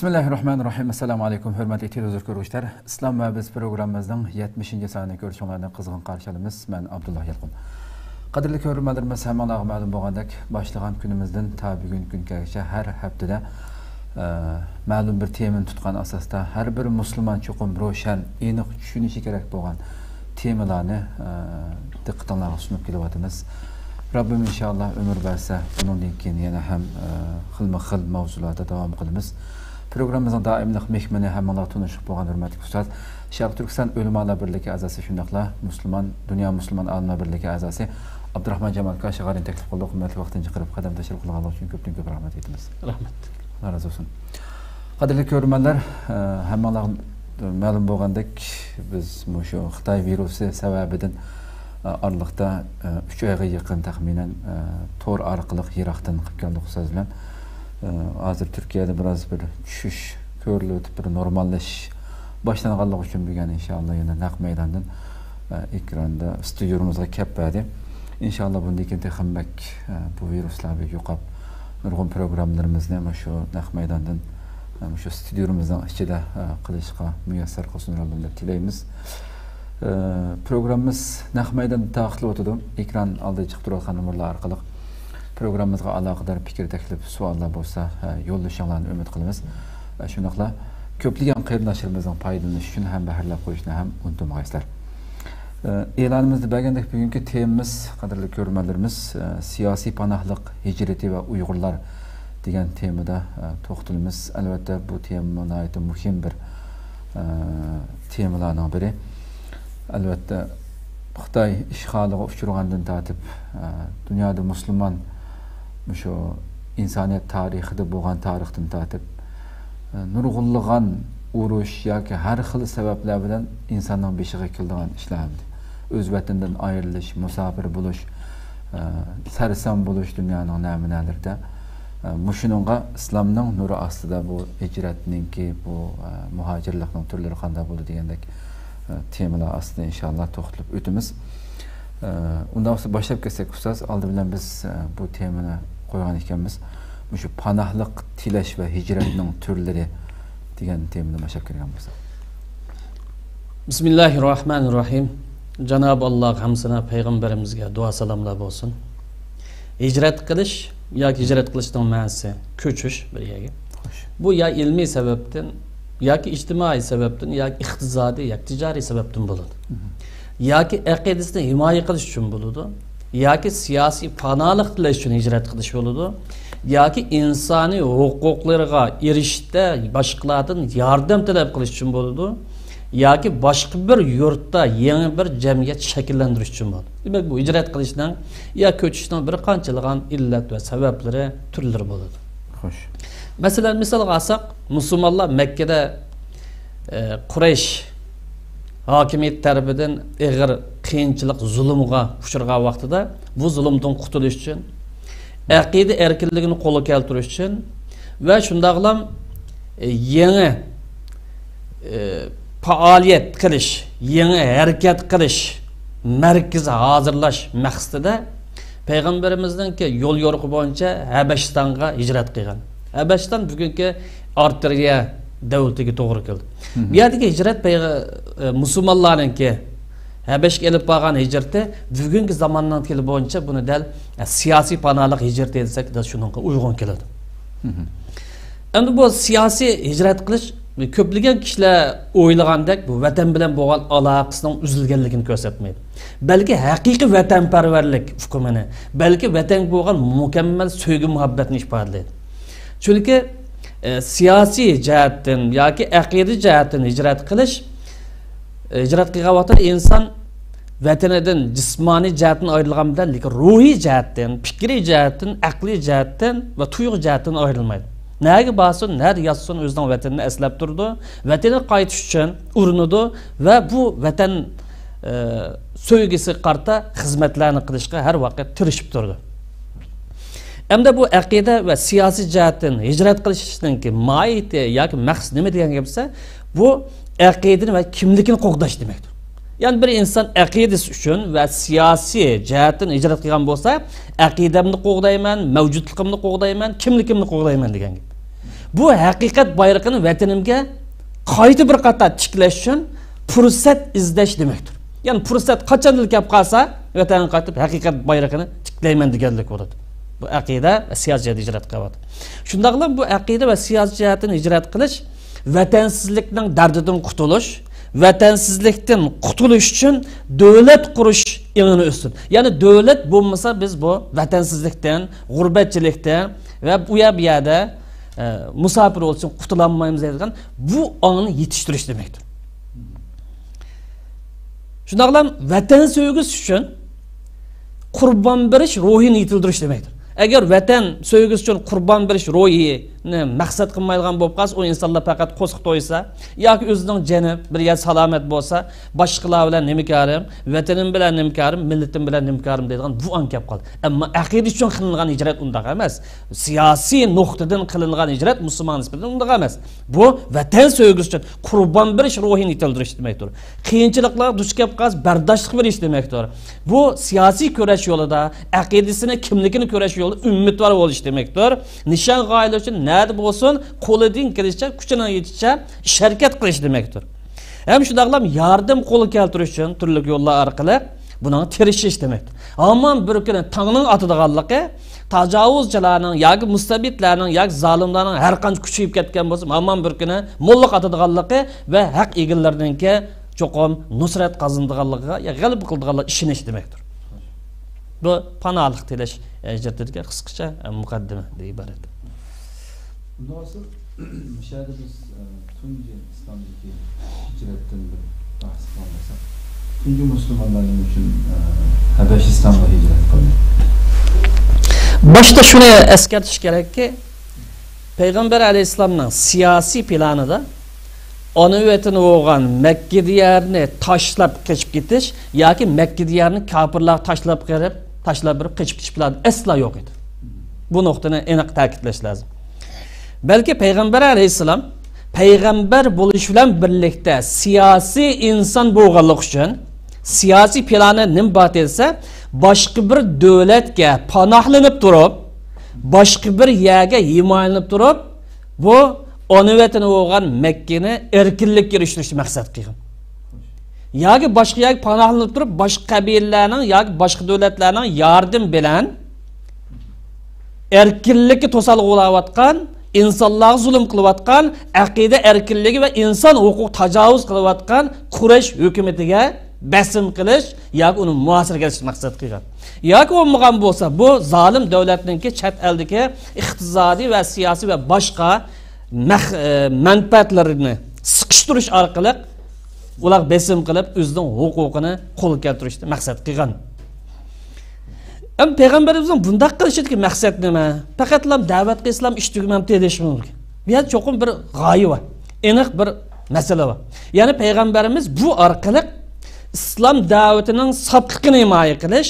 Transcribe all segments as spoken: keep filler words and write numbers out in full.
بىسمىللاھىررەھمانىررەھىم. ئەسسالامۇ ئەلەيكۇم، ھۆرمەتلىك تېلېۋىزور كۆرگۈچىلەر. ئىسلام ۋە بىز پروگراممىمىزنىڭ يەتمىشىنچى سانىنى كۆرۈشۈڭلارنى قىزغىن قارشى ئالىمىز. مەن ئابدۇللا يالقۇن. قەدىرلىك كۆرۈرمەنلىرىمىز، ھەممىڭلارغا مەلۇم بولغاندەك، باشلىغان كۈنىمىزدىن تا بۈگۈنكى كۈنگىچە ھەر ھەپتىدە، ئە، مەلۇم بىر تېمىنى تۇتقان ئاساستا ھەر بىر مۇسۇلمان چوقۇم روشەن، ئېنىق چۈشىنىشى كېرەك بولغان تېمىلارنى، ئە، دىققىتىڭلارغا سۇنۇپ كېلىۋاتىمىز. رەببىم ئىنشائاللا ئۆمۈر بەرسە، بۇنىڭدىن كېيىن يەنە ھەم، ئە، خىلمۇ خىل مەۋزۇلاردا داۋام قىلىمىز. پروگراممىمىزنىڭ دائىملىق مېھمىنى، ھەممىڭلار تونۇشلۇق بولغان ھۆرمەتلىك ئۇستاز، شەرقىي تۈركىستان ئۆلىمالار بىرلىكى ئەزاسى، شۇنداقلا مۇسۇلمان، دۇنيا مۇسۇلمان ئالىملار بىرلىكى ئەزاسى ئابدۇراخمان جامال كاشىغارىنى تەكلىپ قىلدۇق. ھۆرمەتلىك ۋاقتىنى چىقىرىپ، قەدەم تەشرىپ قىلغانلىقى ئۈچۈن كۆپتىن كۆپ رەھمەت ئېيتىمىز. رەھمەت. ئاللا رازى بولسۇن. قەدىرلىك كۆرۈرمەنلەر، ئە، ھەممىڭلارغا مەلۇم بولغاندەك، بىز مۇشۇ خىتاي ۋىرۇسى سەۋەبىدىن، ئە، ئارىلىقتا، ئە، ئۈچ ئايغا يېقىن تەخمىنەن، ئە، تور ئارقىلىق يىراقتىن قىلىپ كەلدۇق سۆز بىلەن. ئە، ھازىر تۈركىيەدە بىراز بىر چۈشۈش كۆرۈلۈۋېتىپ، بىر نورماللىشىش باشلانغانلىقى ئۈچۈن بۈگۈن ئىنشائاللا يەنە نەق مەيداندىن، ئە، ئېكراندا، ستۇدىيومىزغا كەپ بەردى. ئىنشائاللا بۇندىن كېيىن تېخىمۇ بەك، ئە، بۇ ۋىرۇسلار بەك يوقاپ، نۇرغۇن پروگراممىلىرىمىزنى مۇشۇ نەق مەيداندىن، ئە، مۇشۇ ستۇدىيومىزنىڭ ئىچىدە، ئە، قىلىشقا مۇيەسسەر قىلسۇن رەببىم دەپ تىلەيمىز. ئە، پروگراممىمىز نەق مەيداندا تارقىتىلىۋاتىدۇ. ئېكران ئالدىدا چىقىپ تۇرۇۋاتقان نومۇرلار ئارقىلىق پروگراممىمىزغا ئالاقىدار پىكىر، تەكلىپ، سوئاللار بولسا، ئە، يوللىشىڭلارنى ئۈمىد قىلىمىز. ئە، شۇنداقلا كۆپلىگەن قېرىنداشلىرىمىزنىڭ پايدىلىنىشى ئۈچۈن ھەم بەھرىلەپ قويۇشنى ھەم ئۇنتۇمىغايسىلەر. ئە، ئېلانىمىزدا بەرگەندەك، بۈگۈنكى تېمىمىز، قەدىرلىك كۆرۈرمەنلىرىمىز، ئە، سىياسىي پاناھلىق ھىجرىتى ۋە ئۇيغۇرلار دېگەن تېمىدا، ئە، توختىلىمىز. ئەلۋەتتە، بۇ تېما ناھايىتى مۇھىم بىر، ئە، تېمىلارنىڭ بىرى. ئەلۋەتتە، خىتاي ئىشغالىغا ئۇچرىغاندىن تارتىپ، ئە، دۇنيادا مۇسۇلمان مۇشۇ ئىنسانىيەت تارىخىدا بولغان تارىختىن تارتىپ، ئە، نۇرغۇنلىغان ئۇرۇش ياكى ھەر خىل سەۋەبلەر بىلەن ئىنساننىڭ بېشىغا كېلىدىغان ئىشلار ئەمدى. ئۆز ۋەتىنىدىن ئايرىلىش، مۇساپىر بولۇش، ئە، سەرسان بولۇش دۇنيانىڭ نەمۇنەلىرىدە. ئە، مۇشۇنىڭغا ئىسلامنىڭ نۇرى ئاستىدا بۇ ھىجرەتنىڭكى، بۇ، ئە، مۇھاجىرلىقنىڭ تۈرلىرى قانداق بولىدۇ دېگەندەك، ئە، تېمىلار ئاستىدا ئىنشائاللا توختىلىپ ئۆتىمىز. ئە، ئۇنداق بولسا باشلاپ كەتسەك، ئۇستاز، ئالدى بىلەن بىز، ئە، بۇ تېمىنى قويغان ئىكەنمىز. مۇشۇ پاناھلىق تىلەش ۋە ھىجرەتنىڭ تۈرلىرى دېگەن تېمىدىن باشلاپ كىرگەن بولساق. بىسمىللاھىررەھمانىررەھىم. جانابى ئاللاغا ھەمسەنا، پەيغەمبىرىمىزگە دۇئا سالاملار بولسۇن. ھىجرەت قىلىش ياكى ھىجرەت قىلىشنىڭ مەنىسى كۆچۈش بىر يەرگە. خوش. بۇ يا ئىلمىي سەۋەبتىن، ياكى ئىجتىمائىي سەۋەبتىن، ياكى ئىقتىسادىي، ياكى تىجارىي سەۋەبتىن بولىدۇ. مھم. ياكى ئەقىدىسىنى ھىمايە قىلىش ئۈچۈن بولىدۇ، ياكى سىياسىي پاناھلىق تىلەش ئۈچۈن ھىجرەت قىلىش بولىدۇ، ياكى ئىنسانىي ھوقۇقلىرىغا ئېرىشىشتە باشقىلاردىن ياردەم تەلەپ قىلىش ئۈچۈن بولىدۇ، ياكى باشقا بىر يۇرتتا يېڭى بىر جەمئىيەت شەكىللەندۈرۈش ئۈچۈن بولىدۇ. دېمەك، بۇ ھىجرەت قىلىشنىڭ يا كۆچۈشنىڭ بىر قانچىلىغان ئىللەت ۋە سەۋەبلىرى، تۈرلىرى بولىدۇ. خوش. مەسىلەن، مىسالغا ئالساق، مۇسۇلمانلار مەككىدە، ئە، قۇرەيش ھاكىمىيىتى تەرىپىدىن ئېغىر قىيىنچىلىق، زۇلۇمغا ئۇچرىغان ۋاقتىدا، بۇ زۇلۇمدىن قۇتۇلۇش ئۈچۈن، ئەقىدە ئەركىنلىكىنى قولغا كەلتۈرۈش ئۈچۈن ۋە شۇنداقلام، ئە، يېڭى، ئە، پائالىيەت قىلىش، يېڭى ھەرىكەت قىلىش مەركىزى ھازىرلاش مەقسىتىدە پەيغەمبىرىمىزنىڭكى يول يورۇقى بويىچە ھەبەشىستانغا ھىجرەت قىلغان. ھەبەشىستان بۈگۈنكى ئارتېرىيە دۆلىتىگە توغرا كېلىدۇ. مھم. بۇ يەردىكى ھىجرەت پەيغە-، ئە، مۇسۇلمانلارنىڭكى ھەبەشكە ئېلىپ بارغان ھىجرىتى بۈگۈنكى زاماننىڭ تىلى بويىچە بۇنى دەل، ئە، سىياسىي پاناھلىق ھىجرىتى دېسەك، دەل شۇنىڭغا ئۇيغۇن كېلىدۇ. مھم. ئەمدى بۇ سىياسىي ھىجرەت قىلىش كۆپلىگەن كىشىلەر ئويلىغاندەك بۇ ۋەتەن بىلەن بولغان ئالاقىسىنىڭ ئۈزۈلگەنلىكىنى كۆرسەتمەيدۇ. بەلكى ھەقىقىي ۋەتەنپەرۋەرلىك ئۇقۇمىنى، بەلكى ۋەتەنگە بولغان مۇكەممەل سۆيگۈ مۇھەببەتنى ئىپادىلەيدۇ. چۈنكى، ئە، سىياسىي جەھەتتىن ياكى ئەقىدە جەھەتتىن ھىجرەت قىلىش، ئە، ھىجرەت قىلغان ۋاقىتتا ئىنسان ۋەتىنىدىن جىسمانىي جەھەتتىن ئايرىلغان بىلەن، لېكىن روھىي جەھەتتىن، پىكرىي جەھەتتىن، ئەقلىي جەھەتتىن ۋە تۇيغۇ جەھەتتىن ئايرىلمايدۇ. نەگە بارسۇن، نەدە ياتسۇن، ئۆزىنىڭ ۋەتىنىنى ئەسلەپ تۇرىدۇ. ۋەتىنىگە قايتىش ئۈچۈن ئۇرۇنىدۇ ۋە بۇ ۋەتەن، ئە، سۆيگۈسىگە قارىتا خىزمەتلەرنى قىلىشقا ھەر ۋاقىت تىرىشىپ تۇرىدۇ. ئەمدى بۇ ئەقىدە ۋە سىياسىي جەھەتتىن ھىجرەت قىلىشنىڭكى ماھىيىتى ياكى مەقسىتى نېمە دېگەن گەپ دېسە، بۇ ئەقىدىنى ۋە كىملىكىنى قوغداش دېمەكتۇر. يەنى بىر ئىنسان ئەقىدىسى ئۈچۈن ۋە سىياسىي جەھەتتىن ھىجرەت قىلغان بولسا، ئەقىدەمنى قوغدايمەن، مەۋجۇتلۇقۇمنى قوغدايمەن، كىملىكىمنى قوغدايمەن دېگەن گەپ. بۇ ھەقىقەت بايرىقىنى ۋەتىنىمگە قايتا بىر قاتا تىكلەش ئۈچۈن پۇرسەت ئىزدەش دېمەكتۇر. يەنى پۇرسەت قاچاندىلا كەپ قالسا، ۋەتەنگە قايتىپ ھەقىقەت بايرىقىنى تىكلەيمەن دېگەنلىك بولىدۇ. بۇ ئەقىدە ۋە سىياسىي جەھەتتە ھىجرەت قىلىۋاتىدۇ. شۇنداقلا بۇ ئەقىدە ۋە سىياسىي جەھەتتىن ھىجرەت قىلىش ۋەتەنسىزلىكنىڭ دەردىدىن قۇتۇلۇش، ۋەتەنسىزلىكتىن قۇتۇلۇش ئۈچۈن دۆلەت قۇرۇش ئېڭىنى ئۈستۈن. يەنى دۆلەت بولمىسا، بىز بۇ ۋەتەنسىزلىكتىن، غۇربەتچىلىكتىن ۋە ئۇ يەر بۇ يەردە، ئە، مۇساپىر بولۇش ئۈچۈن قۇتۇلالمايمىز دەيدىغان بۇ ئاڭنى يېتىشتۈرۈش دېمەكتۇر. شۇنداقلا ۋەتەن سۆيگۈسى ئۈچۈن قۇربان بېرىش روھىنى يېتىلدۈرۈش دېمەكتۇر. ئەگەر ۋەتەن سۆيگۈسى ئۈچۈن قۇربان بېرىش روھىنى مەقسەت قىلمايدىغان بولۇپ قالسا، ئۇ ئىنسانلار پەقەت قورسىقى تويسا ياكى ئۆزىنىڭ جېنى بىر يەر سالامەت بولسا، باشقىلار بىلەن نېمە كارىم، ۋەتىنىم بىلەن نېمە كارىم، مىللىتىم بىلەن نېمە كارىم دەيدىغان بۇ ئاڭ كەپ قالدى. ئەمما ئەقىدە ئۈچۈن قىلىنغان ھىجرەت ئۇنداق ئەمەس. سىياسىي نۇقتىدىن قىلىنغان ھىجرەت مۇسۇلمان نىسبىتىدە ئۇنداق ئەمەس. بۇ ۋەتەن سۆيگۈسى ئۈچۈن قۇربان بېرىش روھىنى يېتىلدۈرۈش دېمەكتۇر. قىيىنچىلىقلارغا دۇچ كەپ قالسا بەرداشلىق بېرىش دېمەكتۇر. بۇ سىياسىي كۈرەش يولىدا ئەقىدىسىنى، كىملىكىنى كۈرەش يولىدا ئۈمىدۋار بولۇش دېمەكتۇر. نىشان غايىلىرى ئۈچۈن نەدە بولسۇن قولىدىن كېلىشىچە، كۈچىنىڭ يېتىشىچە ئىش ھەرىكەت قىلىش دېمەكتۇر. ھەم شۇنداقلا ياردەم قولى كەلتۈرۈش ئۈچۈن تۈرلۈك يوللار ئارقىلىق بۇنىڭغا تىرىشىش دېمەكتۇر. ھامان بىر كۈنى تاڭنىڭ ئاتىدىغانلىقى، تاجاۋۇزچىلارنىڭ ياكى مۇستەبىتلەرنىڭ ياكى زالىملارنىڭ ھەر قانچە كۈچىيىپ كەتكەن بولسا، ھامان بىر كۈنى موللاق ئاتىدىغانلىقى ۋە ھەق ئىگىلىرىنىڭكى چوقۇم نۇسرەت قازىنىدىغانلىقىغا يا غەلىبە قىلىدىغانلىقىغا ئىشىنىش دېمەكتۇر. بۇ پاناھلىق تىلەش، ئە، ھىجرىتىدىكى قىسقىچە، ئە، مۇقەددىمىدىن ئىبارەت. ئۇنداق بولسا، مۇشۇ يەردە بىز، ئە، تۇنجى ئىسلامدىكى ھىجرەتتىن بىر بەھس قىلغان بولساق، تۇنجى مۇسۇلمانلار نېمە ئۈچۈن، ئە، ھەبەشىستانغا ھىجرەت قىلدى؟ باشتا شۇنى ئەسكەرتىش كېرەككى، پەيغەمبەر ئەلەيھىسسالامنىڭ سىياسىي پىلانىدا ئانا ۋەتىنى بولغان مەككە دىيارىنى تاشلاپ قېچىپ كېتىش ياكى مەككە دىيارىنى كاپىرلارغا تاشلاپ قېرىپ، تاشلاپ بېرىپ قېچىپ كېتىش پىلانى ئەسلا يوق ئىدى. بۇ نۇقتىنى ئېنىق تەكىتلەش لازىم. بەلكى پەيغەمبەر ئەلەيھىسسالام پەيغەمبەر بولۇش بىلەن بىرلىكتە سىياسىي ئىنسان بولغانلىقى ئۈچۈن سىياسىي پىلانى نېمە بار دېسە، باشقا بىر دۆلەتكە پاناھلىنىپ تۇرۇپ، باشقا بىر يەرگە ھىمايىلىنىپ تۇرۇپ، بۇ ئانا ۋەتىنى بولغان مەككىنى ئەركىنلىككە ئېرىشتۈرۈشنى مەقسەت قىلغان. ياكى باشقا يەرگە پاناھلىنىپ تۇرۇپ، باشقا قەبىلىلەرنىڭ ياكى باشقا دۆلەتلەرنىڭ ياردىمى بىلەن ئەركىنلىككە توسالغۇ بولاۋاتقان، ئىنسانلارغا زۇلۇم قىلىۋاتقان، ئەقىدە ئەركىنلىكى ۋە ئىنسان ھوقۇقىغا تاجاۋۇز قىلىۋاتقان قۇرەيش ھۆكۈمىتىگە بېسىم قىلىش ياكى ئۇنى مۇھاسىرىگە ئېلىشنى مەقسەت قىلغان. ياكى بولمىغان بولسا، بۇ زالىم دۆلەتنىڭكى چەت ئەلدىكى ئىقتىسادىي ۋە سىياسىي ۋە باشقا مەخ-، ئە، مەنپەئەتلىرىنى سىقىشتۇرۇش ئارقىلىق ئۇلارغا بېسىم قىلىپ، ئۆزىنىڭ ھوقۇقىنى قولغا كەلتۈرۈشنى مەقسەت قىلغان. ئەمما پەيغەمبىرىمىزنىڭ بۇنداق قىلىشىدىكى مەقسەت نېمە؟ پەقەتلا دەۋەتكە ئىسلام ئىش تۈگىمەمتى دېيىش مۇمكىن. بۇ يەردە چوقۇم بىر غايە بار، ئېنىق بىر مەسىلە بار. يەنى پەيغەمبىرىمىز بۇ ئارقىلىق ئىسلام دەۋىتىنىڭ ساپلىقىنى ھىمايە قىلىش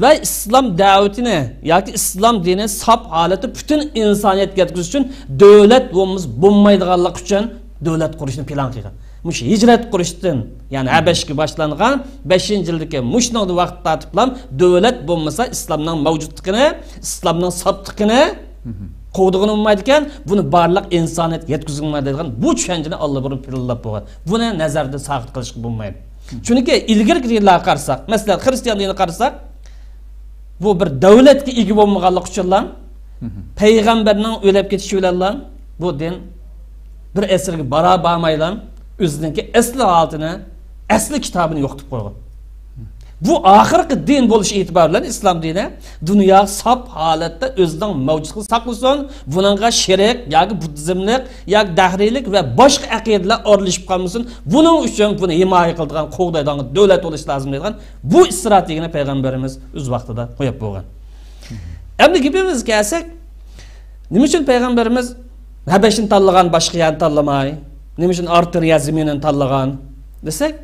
ۋە ئىسلام دەۋىتىنى ياكى ئىسلام دىنى ساپ ھالەتتە پۈتۈن ئىنسانىيەتكە يەتكۈزۈش ئۈچۈن دۆلەت بولمىسا بولمايدىغانلىقى ئۈچۈن دۆلەت قۇرۇشنى پىلان قىلغان. مۇشۇ ھىجرەت قۇرۇشتىن، يەنى ھەبەشكە باشلانغان بەشىنچى يىلدىكى مۇشۇنىڭ ۋاقتى تارتىپلا دۆلەت بولمىسا ئىسلامنىڭ مەۋجۇتلۇقىنى، ئىسلامنىڭ ساپلىقىنى قوغدىغىلى بولمايدىكەن، بۇنى بارلىق ئىنسانىيەتكە يەتكۈزگىلى بولمايدىغان بۇ چۈشەنچىنى ئاللىبۇرۇن پىلانلاپ بولغان. بۇنى نەزەردىن ساقىت قىلىشقا بولمايدۇ. چۈنكى ئىلگىرىكى دىنلارغا قارىساق، مەسىلەن، خرىستىيان دىنىغا قارىساق، بۇ بىر دۆلەتكە ئىگە بولمىغانلىقى ئۈچۈنلا، پەيغەمبەرنىڭ ئۆلۈپ كېتىشى بىلەنلا بۇ دىن بىر ئەسىرگە بارا بارمايلا ئۆزىنىڭكى ئەسلى ھالىتىنى، ئەسلى كىتابىنى يوقىتىپ قويغان. بۇ ئاخىرقى دىن بولۇش ئېتىبارى بىلەن ئىسلام دىنى دۇنياغا ساپ ھالەتتە ئۆزىنىڭ مەۋجۇتلۇقىنى ساقلىسۇن، بۇنىڭغا شېرىك ياكى بۇددىزملىق ياكى دەھرىيلىك ۋە باشقا ئەقىدىلەر ئارىلىشىپ قالمىسۇن، بۇنىڭ ئۈچۈن بۇنى ھىمايە قىلىدىغان، قوغدايدىغان دۆلەت بولۇش لازىم دەيدىغان بۇ ئىستراتېگىيەنى پەيغەمبىرىمىز ئۆز ۋاقتىدا قويۇپ بولغان. ئەمدى گېپىمىزگە كەلسەك، نېمە ئۈچۈن پەيغەمبىرىمىز ھەبەشنى تاللىغان، باشقا يەرنى تاللىماي؟ نېمە ئۈچۈن ئارتىرىيە زېمىنىنى تاللىغان دېسەك،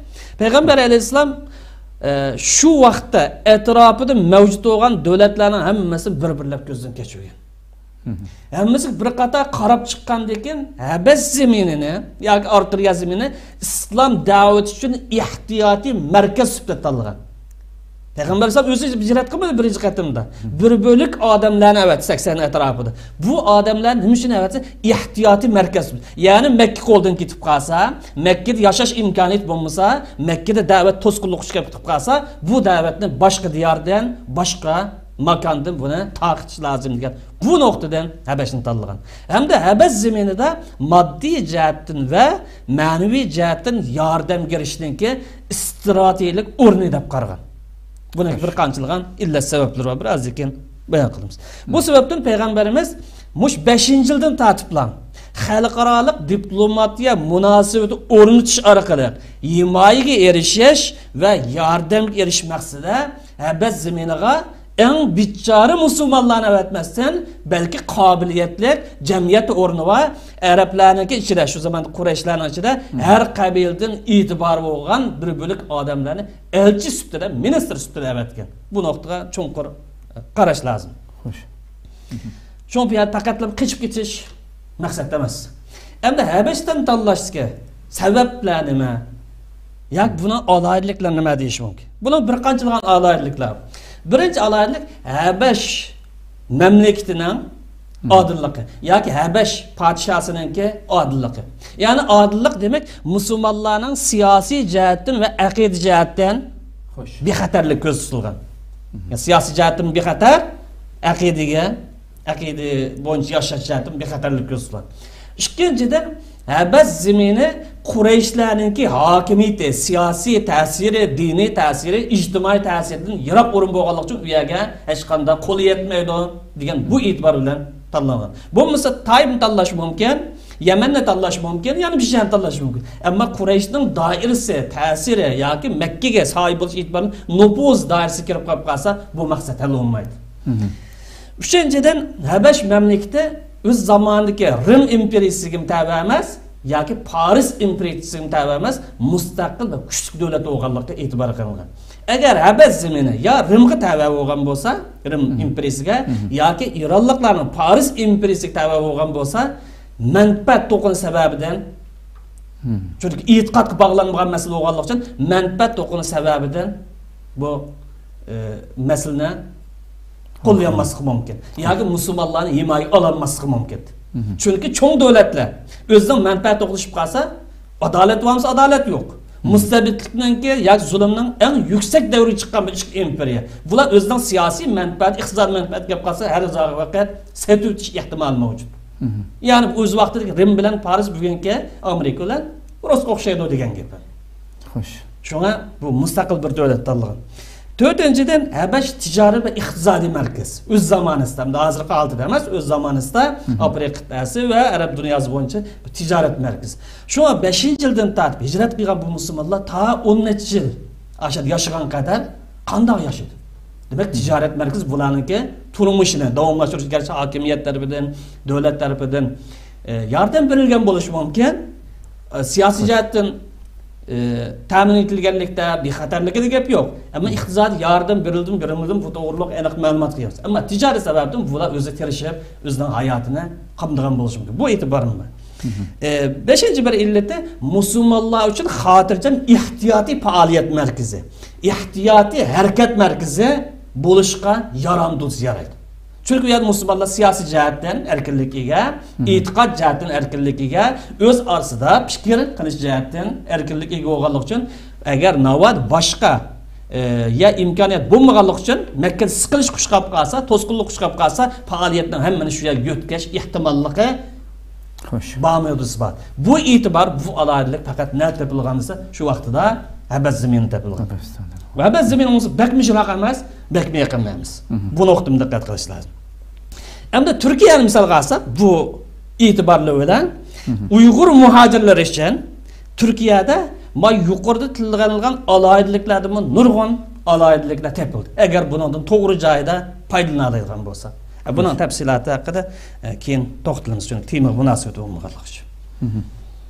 پەيغەمبەر ئەلەيھىسسالام، ئە، شۇ ۋاقىتتا ئەتراپىدا مەۋجۇت بولغان دۆلەتلەرنىڭ ھەممىسىنى بىر-بىرلەپ كۆزدىن كەچۈرگەن. ھەممىسىگە بىر قاتار قاراپ چىققاندىن كېيىن، ھەبەش زېمىنىنى ياكى ئارتىرىيە زېمىنى ئىسلام دەۋىتى ئۈچۈن ئېھتىياتىي مەركەز سۈپىتىدە تاللىغان. پەيغەمبەر ئەلەيھىسسالام ئۆزى ھىجرەت قىلمىدى بىرىنچى قېتىمدا. بىر بۆلەك ئادەملەرنى ئەۋەتتى سەكسەن ئەتراپىدا. بۇ ئادەملەرنى نېمە ئۈچۈن ئەۋەتتى؟ ئېھتىياتىي مەركەز. يەنى مەككە قولدىن كېتىپ قالسا، مەككىدە ياشاش ئىمكانىيىتى بولمىسا، مەككىدە دەۋەت توسقۇنلۇققا ئۇچراپ كېتىپ قالسا، بۇ دەۋەتنى باشقا دىياردىن، باشقا ماكاندىن بۇنى تارقىتىش لازىم دېگەن بۇ نۇقتىدىن ھەبەشنى تاللىغان. ھەمدە ھەبەش زېمىنىدا ماددىي جەھەتتىن ۋە مەنىۋى جەھەتتىن ياردەمگە ئېرىشىشنىڭكى ئىستراتېگىيەلىك ئورنى دەپ قارىغان. بۇنىڭ بىر قانچىلىغان ئىللەت سەۋەبلىرى بار، بىر ئازدىن كېيىن بايان قىلىمىز. بۇ سەۋەبتىن پەيغەمبىرىمىز مۇشۇ بەشىنچى يىلدىن تارتىپلا خەلقئارالىق دىپلوماتىيە مۇناسىۋىتى ئورنىتىش ئارقىلىق ھىمايىگە ئېرىشىش ۋە ياردەمگە ئېرىشىش مەقسىتىدە ھەبەش زېمىنىغا ئەڭ بىچارە مۇسۇلمانلارنى ئەۋەتمەستىن، بەلكى قابىلىيەتلىك، جەمئىيەتتە ئورنى بار، ئەرەبلەرنىڭكى ئىچىدە، شۇ زامان قۇرەيشلەرنىڭ ئىچىدە ھەر قەبىلىدىن ئېتىبارى بولغان بىر بۆلەك ئادەملەرنى ئەلچى سۈپىتىدە، مىنىستىر سۈپىتىدە ئەۋەتكەن. بۇ نۇقتىغا چوڭقۇر قاراش لازىم. خوش. شۇڭا بۇ يەردە پەقەتلا قېچىپ كېتىش مەقسەت ئەمەس. ئەمدى ھەبەشتىن تاللاشتىكى سەۋەبلەر نېمە؟ ياكى بۇنىڭ ئالاھىدىلىكلىرى نېمە دېيىش مۇمكىن؟ بۇنىڭ بىر قانچىلىغان ئالاھىدىلىكلەر بار. بىرىنچى ئالاھىدىلىك، ھەبەش مەملىكىتىنىڭ ئادىللىقى ياكى ھەبەش پادىشاسىنىڭكى ئادىللىقى. يەنى ئادىللىق دېمەك، مۇسۇلمانلارنىڭ سىياسىي جەھەتتىن ۋە ئەقىدە جەھەتتىن خوش. بىخەتەرلىك كۆزدە تۇتۇلغان. يەنى سىياسىي جەھەتتىن بىخەتەر، ئەقىدىگە، ئەقىدە بويىچە ياشاش جەھەتتىن بىخەتەرلىك كۆزدە تۇتۇلغان. ئىككىنچىدىن، ھەبەش زېمىنى قۇرەيشلەرنىڭكى ھاكىمىيىتى، سىياسىي تەسىرى، دىنىي تەسىرى، ئىجتىمائىي تەسىرىدىن يىراق ئورۇن بولغانلىقى ئۈچۈن ئۇ يەرگە ھېچقانداق قولى يەتمەيدۇ دېگەن بۇ ئېتىبار بىلەن تاللانغان. بولمىسا تايفنى تاللاش مۇمكىن، يەمەننى تاللاش مۇمكىن، يەنە بىر شەھەرنى تاللاش مۇمكىن. ئەمما قۇرەيشنىڭ دائىرىسى، تەسىرى ياكى مەككىگە ساھىب بولۇش ئېتىبارى، نوپۇز دائىرىسىگە كىرىپ قالىپ قالسا، بۇ مەقسەت ھەل بولمايدۇ. ئۈچىنچىدىن، ھەبەش مەملىكىتى ئۆز زامانىدىكى رىم ئىمپېرىيىسىگىمۇ تەۋە ئەمەس، ياكى پارس ئىمپېرىيىسىگىمۇ تەۋە ئەمەس، مۇستەقىل ۋە كۈچلۈك دۆلەت بولغانلىقىغا ئېتىبار قىلىنغان. ئەگەر ھەبەش زېمىنى يا رىمغا تەۋە بولغان بولسا، رىم ئىمپېرىيىسىگە ياكى ئىرانلىقلارنىڭ پارس ئىمپېرىيىسىگە تەۋە بولغان بولسا، مەنپەئەت توقۇنۇشى سەۋەبىدىن، چۈنكى ئېتىقادقا باغلانمىغان مەسىلە بولغانلىقى ئۈچۈن، مەنپەئەت توقۇنۇشى سەۋەبىدىن بۇ، ئى، مەسىلىنى قوللىيالماسلىقى مۇمكىن. ياكى مۇسۇلمانلارنى ھىمايىگە ئالالماسلىقى مۇمكىن. چۈنكى چوڭ دۆلەتلەر ئۆزىنىڭ مەنپەئەتى توقۇنۇشۇپ قالسا، ئادالەت بولمىسا، ئادالەت يوق. مۇستەبىتلىكنىڭكى ياكى زۇلۇمنىڭ ئەڭ يۈكسەك دەۋرىگە چىققان بىر ئىچكى ئىمپېرىيە. بۇلار ئۆزىنىڭ سىياسىي مەنپەئەتى، ئىقتىسادىي مەنپەئەتى كەپ قالسا، ھەر ۋاقىت سېتىۋېتىش ئېھتىمالى مەۋجۇت. يەنى ئۆز ۋاقتىدىكى رىم بىلەن پارس بۈگۈنكى ئامېرىكا بىلەن رۇسقا ئوخشايدۇ دېگەن گەپ. خوش. شۇڭا بۇ مۇستەقىل بىر دۆلەت تاللىغان. تۆتىنچىدىن، ھەبەش تىجارەت ۋە ئىقتىسادىي مەركەز. ئۆز زامانىسىدا، ئەمدى ھازىرقى ھالىتىدە ئەمەس، ئۆز زامانىسىدا ئافرىقا قىتئەسى ۋە ئەرەب دۇنياسى بويىچە بىر تىجارەت مەركىزى. شۇڭا بەشىنچى يىلدىن تارتىپ ھىجرەت قىلغان بۇ مۇسۇلمانلار تا ئون نەچچە يىل ئاشۇ يەردە ياشىغان قەدەر قانداق ياشىدى؟ دېمەك، تىجارەت مەركىزى بۇلارنىڭكى تۇرمۇشىنى داۋاملاشتۇرۇش، گەرچە ھاكىمىيەت تەرىپىدىن، دۆلەت تەرىپىدىن، ئە، ياردەم بېرىلگەن بولۇشى مۇمكىن. ئە، سىياسىي جەھەتتىن، ئە، تەمىن ئېتىلگەنلىكتە بىخەتەرلىكىدە گەپ يوق. ئەمما ئىقتىسادىي ياردەم بېرىلدىمۇ، بېرىلمىدىمۇ، بۇ توغرۇلۇق ئېنىق مەلۇمات يوق. ئەمما تىجارەت سەۋەبىدىن بۇلار ئۆزى تىرىشىپ، ئۆزىنىڭ ھاياتىنى قامدىغان بولۇشى مۇمكىن. بۇ ئېتىبارىم بار. ئە، بەشىنچى بىر ئىللىتى، مۇسۇلمانلار ئۈچۈن خاتىرجەم ئېھتىياتىي پائالىيەت مەركىزى، ئېھتىياتىي ھەرىكەت مەركىزى بولۇشقا يارامدۇ دېسە يارايدۇ. چۈنكى ئۇ يەردە مۇسۇلمانلار سىياسىي جەھەتتىن ئەركىنلىككە ئىگە، ئېتىقاد جەھەتتىن ئەركىنلىككە ئىگە، ئۆز ئارىسىدا پىكىر قىلىش جەھەتتىن ئەركىنلىككە ئىگە بولغانلىقى ئۈچۈن، ئەگەر ناۋادا باشقا، ئە، يا ئىمكانىيەت بولمىغانلىقى ئۈچۈن مەككىدە سىقىلىش ئۇچراپ قالسا، توسقۇنلۇق ئۇچراپ قالسا، پائالىيەتنىڭ ھەممىنى شۇ يەرگە يۆتكەش ئېھتىماللىقى خوش. بارمۇ يوق دېسە بار. بۇ ئېتىبار، بۇ ئالاھىدىلىك پەقەت نەدە تېپىلغان دېسە، شۇ ۋاقتىدا ھەبەش زېمىنىدا تېپىلغان. ھەبەش زېمىنى بولسا بەكمۇ يىراق ئەمەس، بەكمۇ يېقىن ئەمەس. بۇ نۇقتىدىن دىققەت قىلىش لازىم. ئەمدى تۈركىيەنى مىسالغا ئالساق، بۇ ئېتىبارلىرى بىلەن ئۇيغۇر مۇھاجىرلىرى ئۈچۈن تۈركىيەدە ما يۇقىرىدا تىلغا ئېلىنغان ئالاھىدىلىكلەردىنمۇ نۇرغۇن ئالاھىدىلىكلەر تېپىلدى. ئەگەر بۇنىڭدىن توغرا جايىدا پايدىلىنالايدىغان بولسا. ئە، بۇنىڭ تەپسىلاتى ھەققىدە، ئە، كېيىن توختىلىمىز، چۈنكى تېمىغا مۇناسىۋىتى بولمىغانلىقى ئۈچۈن.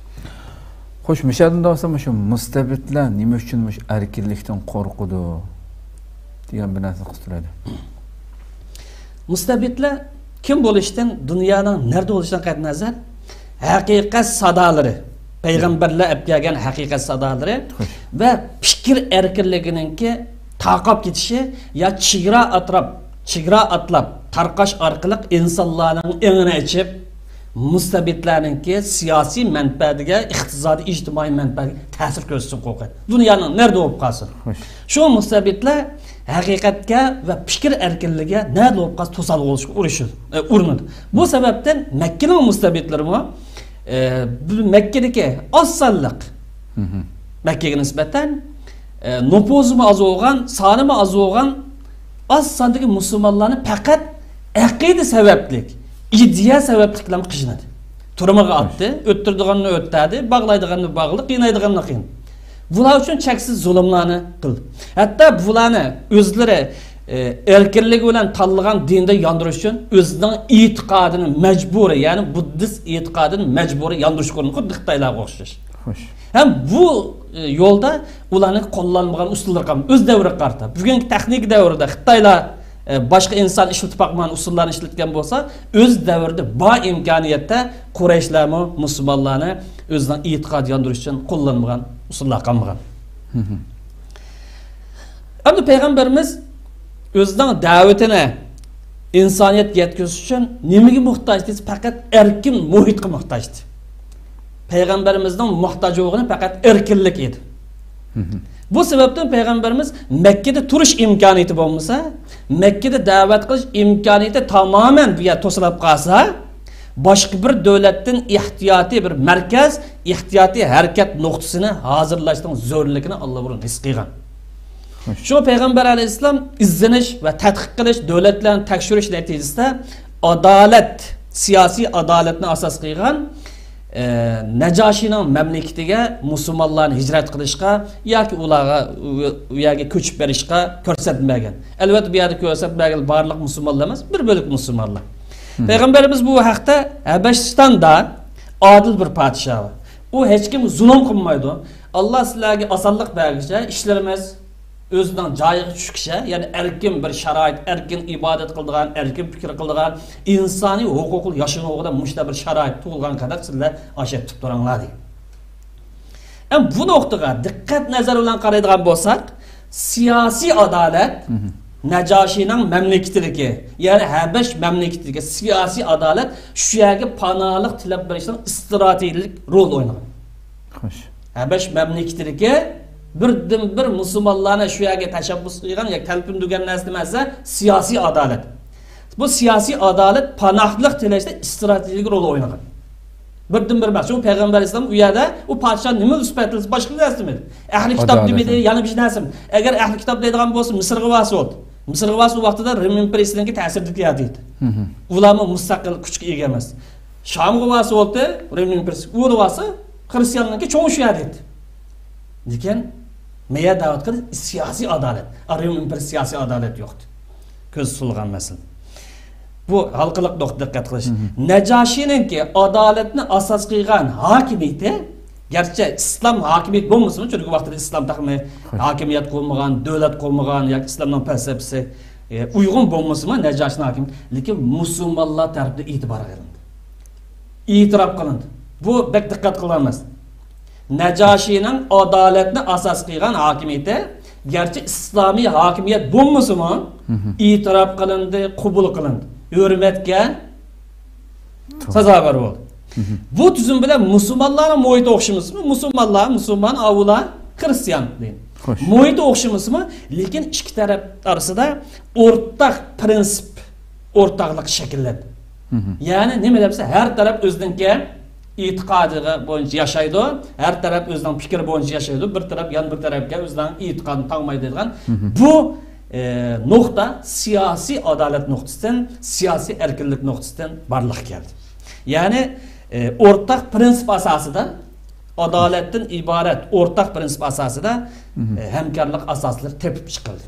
خوش، مۇشۇ يەردىن دەۋاتسام، مۇشۇ مۇستەبىتلەر نېمە ئۈچۈن مۇشۇ ئەركىنلىكتىن قورقىدۇ دېگەن بىر نەرسىنى قىستۇرايلى. مۇستەبىتلەر كىم بولۇشتىن، دۇنيانىڭ نەدە بولۇشىدىن قەتئىينەزەر، ھەقىقەت سادالىرى، پەيغەمبەرلەر ئەپ كەلگەن ھەقىقەت سادالىرى خوش. ۋە پىكىر ئەركىنلىكىنىڭكى تارقاپ كېتىشى يا چېگرا ئاتراپ، چېگرا ئاتلاپ تارقاش ئارقىلىق ئىنسانلارنىڭ ئېڭىنى ئېچىپ، مۇستەبىتلەرنىڭكى سىياسىي مەنپەئەتىگە، ئىقتىسادىي، ئىجتىمائىي مەنپەئەتىگە تەسىر كۆرسىتىشتىن قورقىدۇ. دۇنيانىڭ نەدە بولۇپ قالسۇن. خوش. شۇ مۇستەبىتلەر ھەقىقەتكە ۋە پىكىر ئەركىنلىكىگە نەدە بولۇپ قالسا توسالغۇ بولۇشقا ئۇرۇشىدۇ، ئە، ئۇرۇنىدۇ. بۇ سەۋەبتىن مەككىنىڭ مۇستەبىتلىرىمۇ، ئە، بۇ مەككىدىكى ئاز سانلىق، مەككىگە نىسبەتەن، ئە، نوپۇزىمۇ ئاز بولغان، سانىمۇ ئاز بولغان، ئاز ساندىكى مۇسۇلمانلارنى پەقەت ئەقىدە سەۋەبلىك، ئىدىيە سەۋەبلىك بىلەن قىينىدى. تۈرمىگە ئاتتى، ئۆتتۈرىدىغاننى ئۆتتۈردى، باغلايدىغاننى باغلىدى، قىينايدىغاننى قىينىدى. بۇلار ئۈچۈن چەكسىز زۇلۇملارنى قىلدى. ھەتتا بۇلارنى ئۆزلىرى، ئە، ئەركىنلىكى بىلەن تاللىغان دىنىدىن ياندۇرۇش ئۈچۈن ئۆزىنىڭ ئېتىقادىنى مەجبۇرىي، يەنى بۇددىست ئېتىقادىنى مەجبۇرىي ياندۇرۇشقا ئۇرۇنىدۇ، خۇددى خىتايلارغا ئوخشاش. خوش. ھەم بۇ، ئە، يولدا ئۇلارنىڭ قوللانمىغان ئۇسۇللىرى قالمىدى. ئۆز دەۋرىگە قارىتا. بۈگۈنكى تېخنىكا دەۋرىدە خىتايلار، ئە، باشقا ئىنسان ئىشلىتىپ باقمىغان ئۇسۇللارنى ئىشلەتكەن بولسا، ئۆز دەۋرىدە بار ئىمكانىيەتتە قۇرەيشلەرمۇ مۇسۇلمانلارنى ئۆزىنىڭ ئېتىقادى ياندۇرۇش ئۈچۈن قوللانمىغان ئۇسۇللار قالمىغان. ئەمدى پەيغەمبىرىمىز ئۆزىنىڭ دەۋىتىنى ئىنسانىيەتكە يەتكۈزۈش ئۈچۈن نېمىگە موھتاج دېسە، پەقەت ئەركىن مۇھىتقا موھتاج ئىدى. پەيغەمبىرىمىزنىڭ موھتاج بولغىنى پەقەت ئەركىنلىك ئىدى. بۇ سەۋەبتىن پەيغەمبىرىمىز مەككىدە تۇرۇش ئىمكانىيىتى بولمىسا، مەككىدە دەۋەت قىلىش ئىمكانىيىتى تامامەن بۇ يەردە توسۇلۇپ قالسا، باشقا بىر دۆلەتتىن ئېھتىياتىي بىر مەركەز، ئېھتىياتىي ھەرىكەت نۇقتىسىنى ھازىرلاشنىڭ زۆرۈرلۈكىنى ئاللىبۇرۇن ھېس قىلغان. شۇڭا پەيغەمبەر ئەلەيھىسسالام ئىزدىنىش ۋە تەتقىق قىلىش، دۆلەتلەرنى تەكشۈرۈش نەتىجىسىدە ئادالەت، سىياسىي ئادالەتنى ئاساس قىلغان، ئە، نەجاشىنىڭ مەملىكىتىگە مۇسۇلمانلارنى ھىجرەت قىلىشقا ياكى ئۇلارغا ئۇ، ئۇ يەرگە كۆچۈپ بېرىشقا كۆرسەتمە بەرگەن. ئەلۋەتتە، بۇ يەردە كۆرسەتمە بەرگەن بارلىق مۇسۇلمانلار ئەمەس، بىر بۆلەك مۇسۇلمانلار. پەيغەمبىرىمىز بۇ ھەقتە، ھەبەشىستاندا ئادىل بىر پادىشاھ بار. ئۇ ھېچكىمگە زۇلۇم قىلمايدۇ. ئاللا سىلەرگە ئاسانلىق بەرگۈچە، ئىشلىرىمىز ئۆزىنىڭ جايىغا چۈشكۈچە، يەنى ئەركىن بىر شارائىت، ئەركىن ئىبادەت قىلىدىغان، ئەركىن پىكىر قىلىدىغان، ئىنسانىي ھوقۇقلۇق ياشىنىغۇدەك مۇشۇنداق بىر شارائىت تۇغۇلغان قەدەر سىلەر ئاشۇ يەردە تۇرۇپ تۇرۇڭلار دېگەن. ئەمما بۇ نۇقتىغا دىققەت نەزىرى بىلەن قارايدىغان بولساق، سىياسىي ئادالەت نەجاشىنىڭ مەملىكىتىدىكى، يەنى ھەبەش مەملىكىتىدىكى سىياسىي ئادالەت شۇ يەرگە پاناھلىق تىلەپ بېرىشنىڭ ئىستراتېگىيەلىك رول ئوينىغان. خوش. ھەبەش مەملىكىتىدىكى بىردىنبىر مۇسۇلمانلارنى شۇ يەرگە تەشەببۇس قىلغان ياكى تەلپۈندۈرگەن نەرسە نېمە دېسە، سىياسىي ئادالەت. بۇ سىياسىي ئادالەت پاناھلىق تىلەشتە ئىستراتېگىيەلىك رول ئوينىغان. بىردىنبىر مەقسەت. شۇ پەيغەمبەر ئەلەيھىسسالام ئۇ يەردە ئۇ پادىشاھ نېمە سۈپەتلىسە باشقا نەرسە دېمىدى. ئەھلى كىتاب دېمىدى، يەنە بىر نەرسە. ئەگەر ئەھلى كىتاب دەيدىغان بولسا، مىسىرغا بارسا بولدى. مىسىرغا بارسا، ئۇ ۋاقتىدا رىم ئىمپېرىيىسىنىڭكى تەسىرىدىكى يەر ئىدى. ئۇلارمۇ مۇستەقىل كۈچكە ئىگە ئەمەس. شامغا بارسا بولدى، رىم ئىمپېرىيىسى. ئۇ بارسا خرىستىياننىڭكى چوڭى شۇ يەر ئىدى. لېكىن مەيە دەۋەت قىلىش سىياسىي ئادالەت. رىم ئىمپېرىيىسى سىياسىي ئادالەت يوقتى. كۆز سولغان مەسىلە. بۇ ھالقىلىق نۇقتا دىققەت قىلىش. نەجاشىنىڭكى ئادالەتنى ئاساس قىلغان ھاكىمىيىتى، گەرچە ئىسلام ھاكىمىيىتى بولمىسىمۇ، چۈنكى ۋاقتىدا ئىسلام تېخىمۇ ھاكىمىيەت قىلمىغان، دۆلەت قۇرمىغان ياكى ئىسلامنىڭ پەلسەپىسى، ئە، ئۇيغۇن بولمىسىمۇ نەجاشىنىڭ ھاكىمىيىتى، لېكىن مۇسۇلمانلار تەرىپىدىن ئېتىبارغا ئېلىندى. ئېتىراپ قىلىندى. بۇ بەك دىققەت قىلىنماس. نەجاشىنىڭ ئادالەتنى ئاساس قىلغان ھاكىمىيىتى، گەرچە ئىسلامىي ھاكىمىيەت بولمىسىمۇ، ئېتىراپ قىلىندى، قوبۇل قىلىندى. ھۆرمەتكە سازاۋەر بولدى. بۇ تۈزۈم بىلەن مۇسۇلمانلارنىڭ مۇھىتى ئوخشىمىسىمۇ، مۇسۇلمانلار، مۇسۇلمان، ئاۋۇلار، خرىستىيان دەيمىز. خوش. مۇھىتى ئوخشىمىسىمۇ، لېكىن ئىككى تەرەپ ئارىسىدا ئورتاق پىرىنسىپ، ئورتاقلىق شەكىللەندى. يەنى نېمە دەپ دېسە، ھەر تەرەپ ئۆزىنىڭكى ئېتىقادىغا بويىچە ياشايدۇ، ھەر تەرەپ ئۆزىنىڭ پىكرى بويىچە ياشايدۇ، بىر تەرەپ يەنە بىر تەرەپكە ئۆزىنىڭ ئېتىقادىنى تاڭمايدۇ دەيدىغان بۇ، ئە، نۇقتا سىياسىي ئادالەت نۇقتىسىدىن، سىياسىي ئەركىنلىك نۇقتىسىدىن بارلىققا كەلدى. يەنى، ئە، ئورتاق پىرىنسىپ ئاساسىدا، ئادالەتتىن ئىبارەت ئورتاق پىرىنسىپ ئاساسىدا، ئە، ھەمكارلىق ئاساسلىرى تېپىپ چىقىلدى.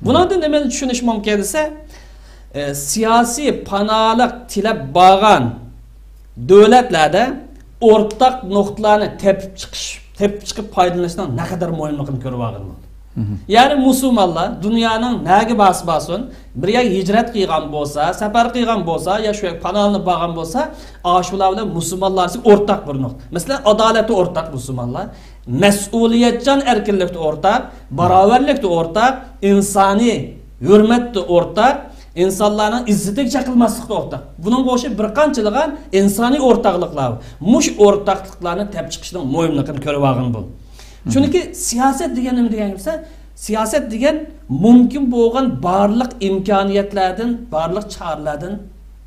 بۇنىڭدىن نېمىنى چۈشىنىش مۇمكىن دېسە، ئە، سىياسىي پاناھلىق تىلەپ بارغان دۆلەتلەردە ئورتاق نۇقتىلارنى تېپىپ چىقىش، تېپىپ چىقىپ پايدىلىنىشنىڭ نەقەدەر مۇھىملىقىنى كۆرۈۋالغىلى بولىدۇ. يەنى مۇسۇلمانلار دۇنيانىڭ نەگە بارسا بارسۇن، بىر يەرگە ھىجرەت قىلغان بولسا، سەپەر قىلغان بولسا، يا شۇ يەرگە پاناھلىنىپ بارغان بولسا، ئاشۇلار بىلەن مۇسۇلمانلار ئارىسىدا ئورتاق بىر نۇقتا. مەسىلەن، ئادالەتتە ئورتاق مۇسۇلمانلار، مەسئۇلىيەتچان ئەركىنلىكتە ئورتاق، باراۋەرلىكتە ئورتاق، ئىنسانىي ھۆرمەتتە ئورتاق، ئىنسانلارنىڭ ئىززىتىگە چەك قىلماسلىقتا ئورتاق. بۇنىڭغا ئوخشاش بىر قانچىلىغان ئىنسانىي ئورتاقلىقلار بار. مۇشۇ ئورتاقلىقلارنى تەپ چىقىشنىڭ مۇھىملىقىنى كۆرۈۋالغىلى بولىدۇ. چۈنكى سىياسەت دېگەن نېمە دېگەن گەپ دېسە، سىياسەت دېگەن مۇمكىن بولغان بارلىق ئىمكانىيەتلەردىن، بارلىق چارىلەردىن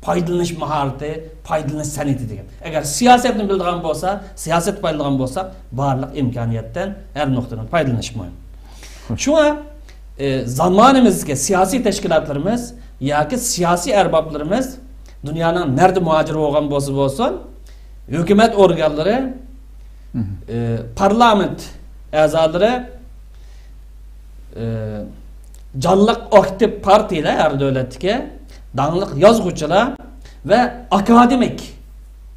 پايدىلىنىش ماھارىتى، پايدىلىنىش سەنئىتى دېگەن. ئەگەر سىياسەتنى بىلىدىغان بولسا، سىياسەتتە پايدىلىنىدىغان بولساق، بارلىق ئىمكانىيەتتىن، ھەر نۇقتىدىن پايدىلىنىش مۇھىم. شۇڭا، ئى، زامانىمىزدىكى سىياسىي تەشكىلاتلىرىمىز ياكى سىياسىي ئەربابلىرىمىز دۇنيانىڭ نەدە مۇھاجىر بولغان بولسا بولسۇن، ھۆكۈمەت ئورگانلىرى، ئى، پارلامېنت ئەزالىرى، ئى، جانلىق ئاكتىپ پارتىيىلەر، ھەر دۆلەتتىكى داڭلىق يازغۇچىلار ۋە ئاكادېمىك،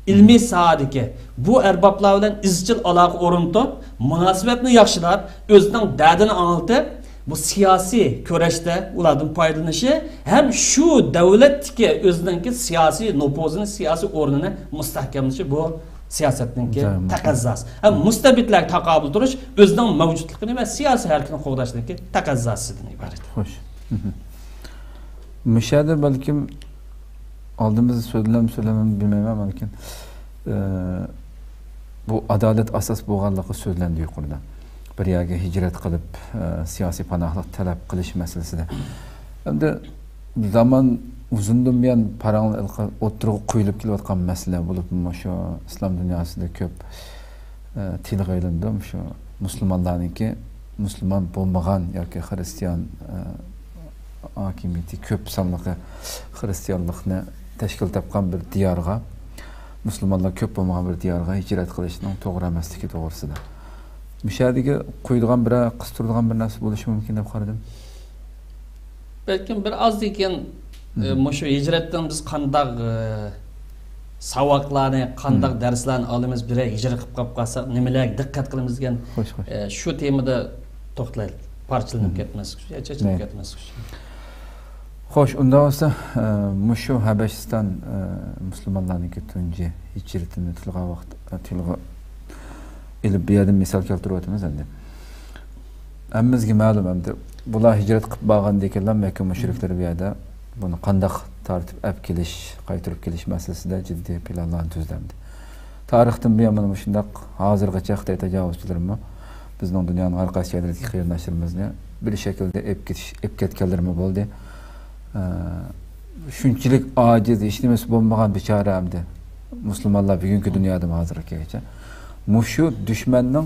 ئىلمىي ساھەدىكى بۇ ئەربابلار بىلەن ئىزچىل ئالاقە ئورنىتىپ، مۇناسىۋەتنى ياخشىلاپ، ئۆزىنىڭ دەردىنى ئاڭلىتىپ، بۇ سىياسىي كۈرەشتە ئۇلاردىن پايدىلىنىشى ھەم شۇ دۆلەتتىكى ئۆزىنىڭكى سىياسىي نوپۇزىنى، سىياسىي ئورنىنى مۇستەھكەملىشى بۇ سىياسەتنىڭكى تەقەززاسى. ھەم مۇستەبىتلەرگە تاقابىل تۇرۇش ئۆزىنىڭ مەۋجۇتلۇقىنى ۋە سىياسىي ھەرىكىتىنى قوغداشنىڭكى تەقەززاسىدىن ئىبارەت. خوش. مۇشۇ يەردە بەلكىم ئالدىمىزدا سۆزلەم، سۆزلەم بىلمەيمەن، بەلكىم، ئى، بۇ ئادالەت ئاساس بولغانلىقى سۆزلەندى يۇقىرىدا. بىر يەرگە ھىجرەت قىلىپ، ئى، سىياسىي پاناھلىق تەلەپ قىلىش مەسىلىسىدە. ئەمدى زامان ئۇزۇندىن بۇيان پاراڭ ئوتتۇرىغا قويۇلۇپ كېلىۋاتقان مەسىلە بولۇپ، مۇشۇ ئىسلام دۇنياسىدا كۆپ، ئى، تىلغا ئېلىنىدۇ. مۇشۇ مۇسۇلمانلارنىڭكى مۇسۇلمان بولمىغان ياكى خرىستىيان، ئى، ھاكىمىيىتى كۆپ سانلىقى خرىستىيانلىقنى تەشكىل تاپقان بىر دىيارغا، مۇسۇلمانلار كۆپ بولمىغان بىر دىيارغا ھىجرەت قىلىشنىڭ توغرا ئەمەسلىكى توغرىسىدا. مۇشۇ يەردىكى قويىدىغان بىرەر قىستۇرىدىغان بىر نەرسە بولۇشى مۇمكىن دەپ قارىدىم. بەلكىم بىر ئازدىن كېيىن، ئە، مۇشۇ ھىجرەتتىن بىز قانداق، ئە، ساۋاقلارنى، قانداق دەرسلەرنى ئالىمىز، بىرەر ھىجرەت قىلىپ قاپ قالساق، نېمىلەرگە دىققەت قىلىمىز دېگەن، خوش، خوش. ئە، شۇ تېمىدا توختىلايلى. پارچىلىنىپ كەتمەسلىك ئۈچۈن، چېچىلىپ كەتمەسلىك ئۈچۈن. خوش، ئۇنداق بولسا، ئە، مۇشۇ ھەبەشىستان، ئە، مۇسۇلمانلارنىڭكى تۇنجى ھىجرىتىنى تىلغا ۋاقىت، ئە، تىلغا ئېلىپ، بۇ يەردىن مىسال كەلتۈرۈۋاتىمىز ئەمدى. ھەممىمىزگە مەلۇم ئەمدى. بۇلار ھىجرەت قىلىپ بارغاندىن كېيىنلا مەككە مۇشرىكلىرى بۇ يەردە بۇنى قانداق تارتىپ ئەپ كېلىش، قايتۇرۇپ كېلىش مەسىلىسىدە جىددىي پىلانلارنى تۈزدى ئەمدى. تارىختىن بۇيان مانا مۇشۇنداق ھازىرغىچە خىتاي تاجاۋۇزچىلىرىمۇ بىزنىڭ دۇنيانىڭ ھەر قايسى يەرلىرىدىكى قېرىنداشلىرىمىزنى بىر شەكىلدە ئېلىپ كېتىش، ئېلىپ كەتكەنلىرىمۇ بولدى. ئە، شۇنچىلىك ئاجىز، ھېچنېمىسى بولمىغان بىچارە ئەمدى مۇسۇلمانلار بۈگۈنكى دۇنيادىمۇ ھازىرغا كەلگەچە مۇشۇ دۈشمەننىڭ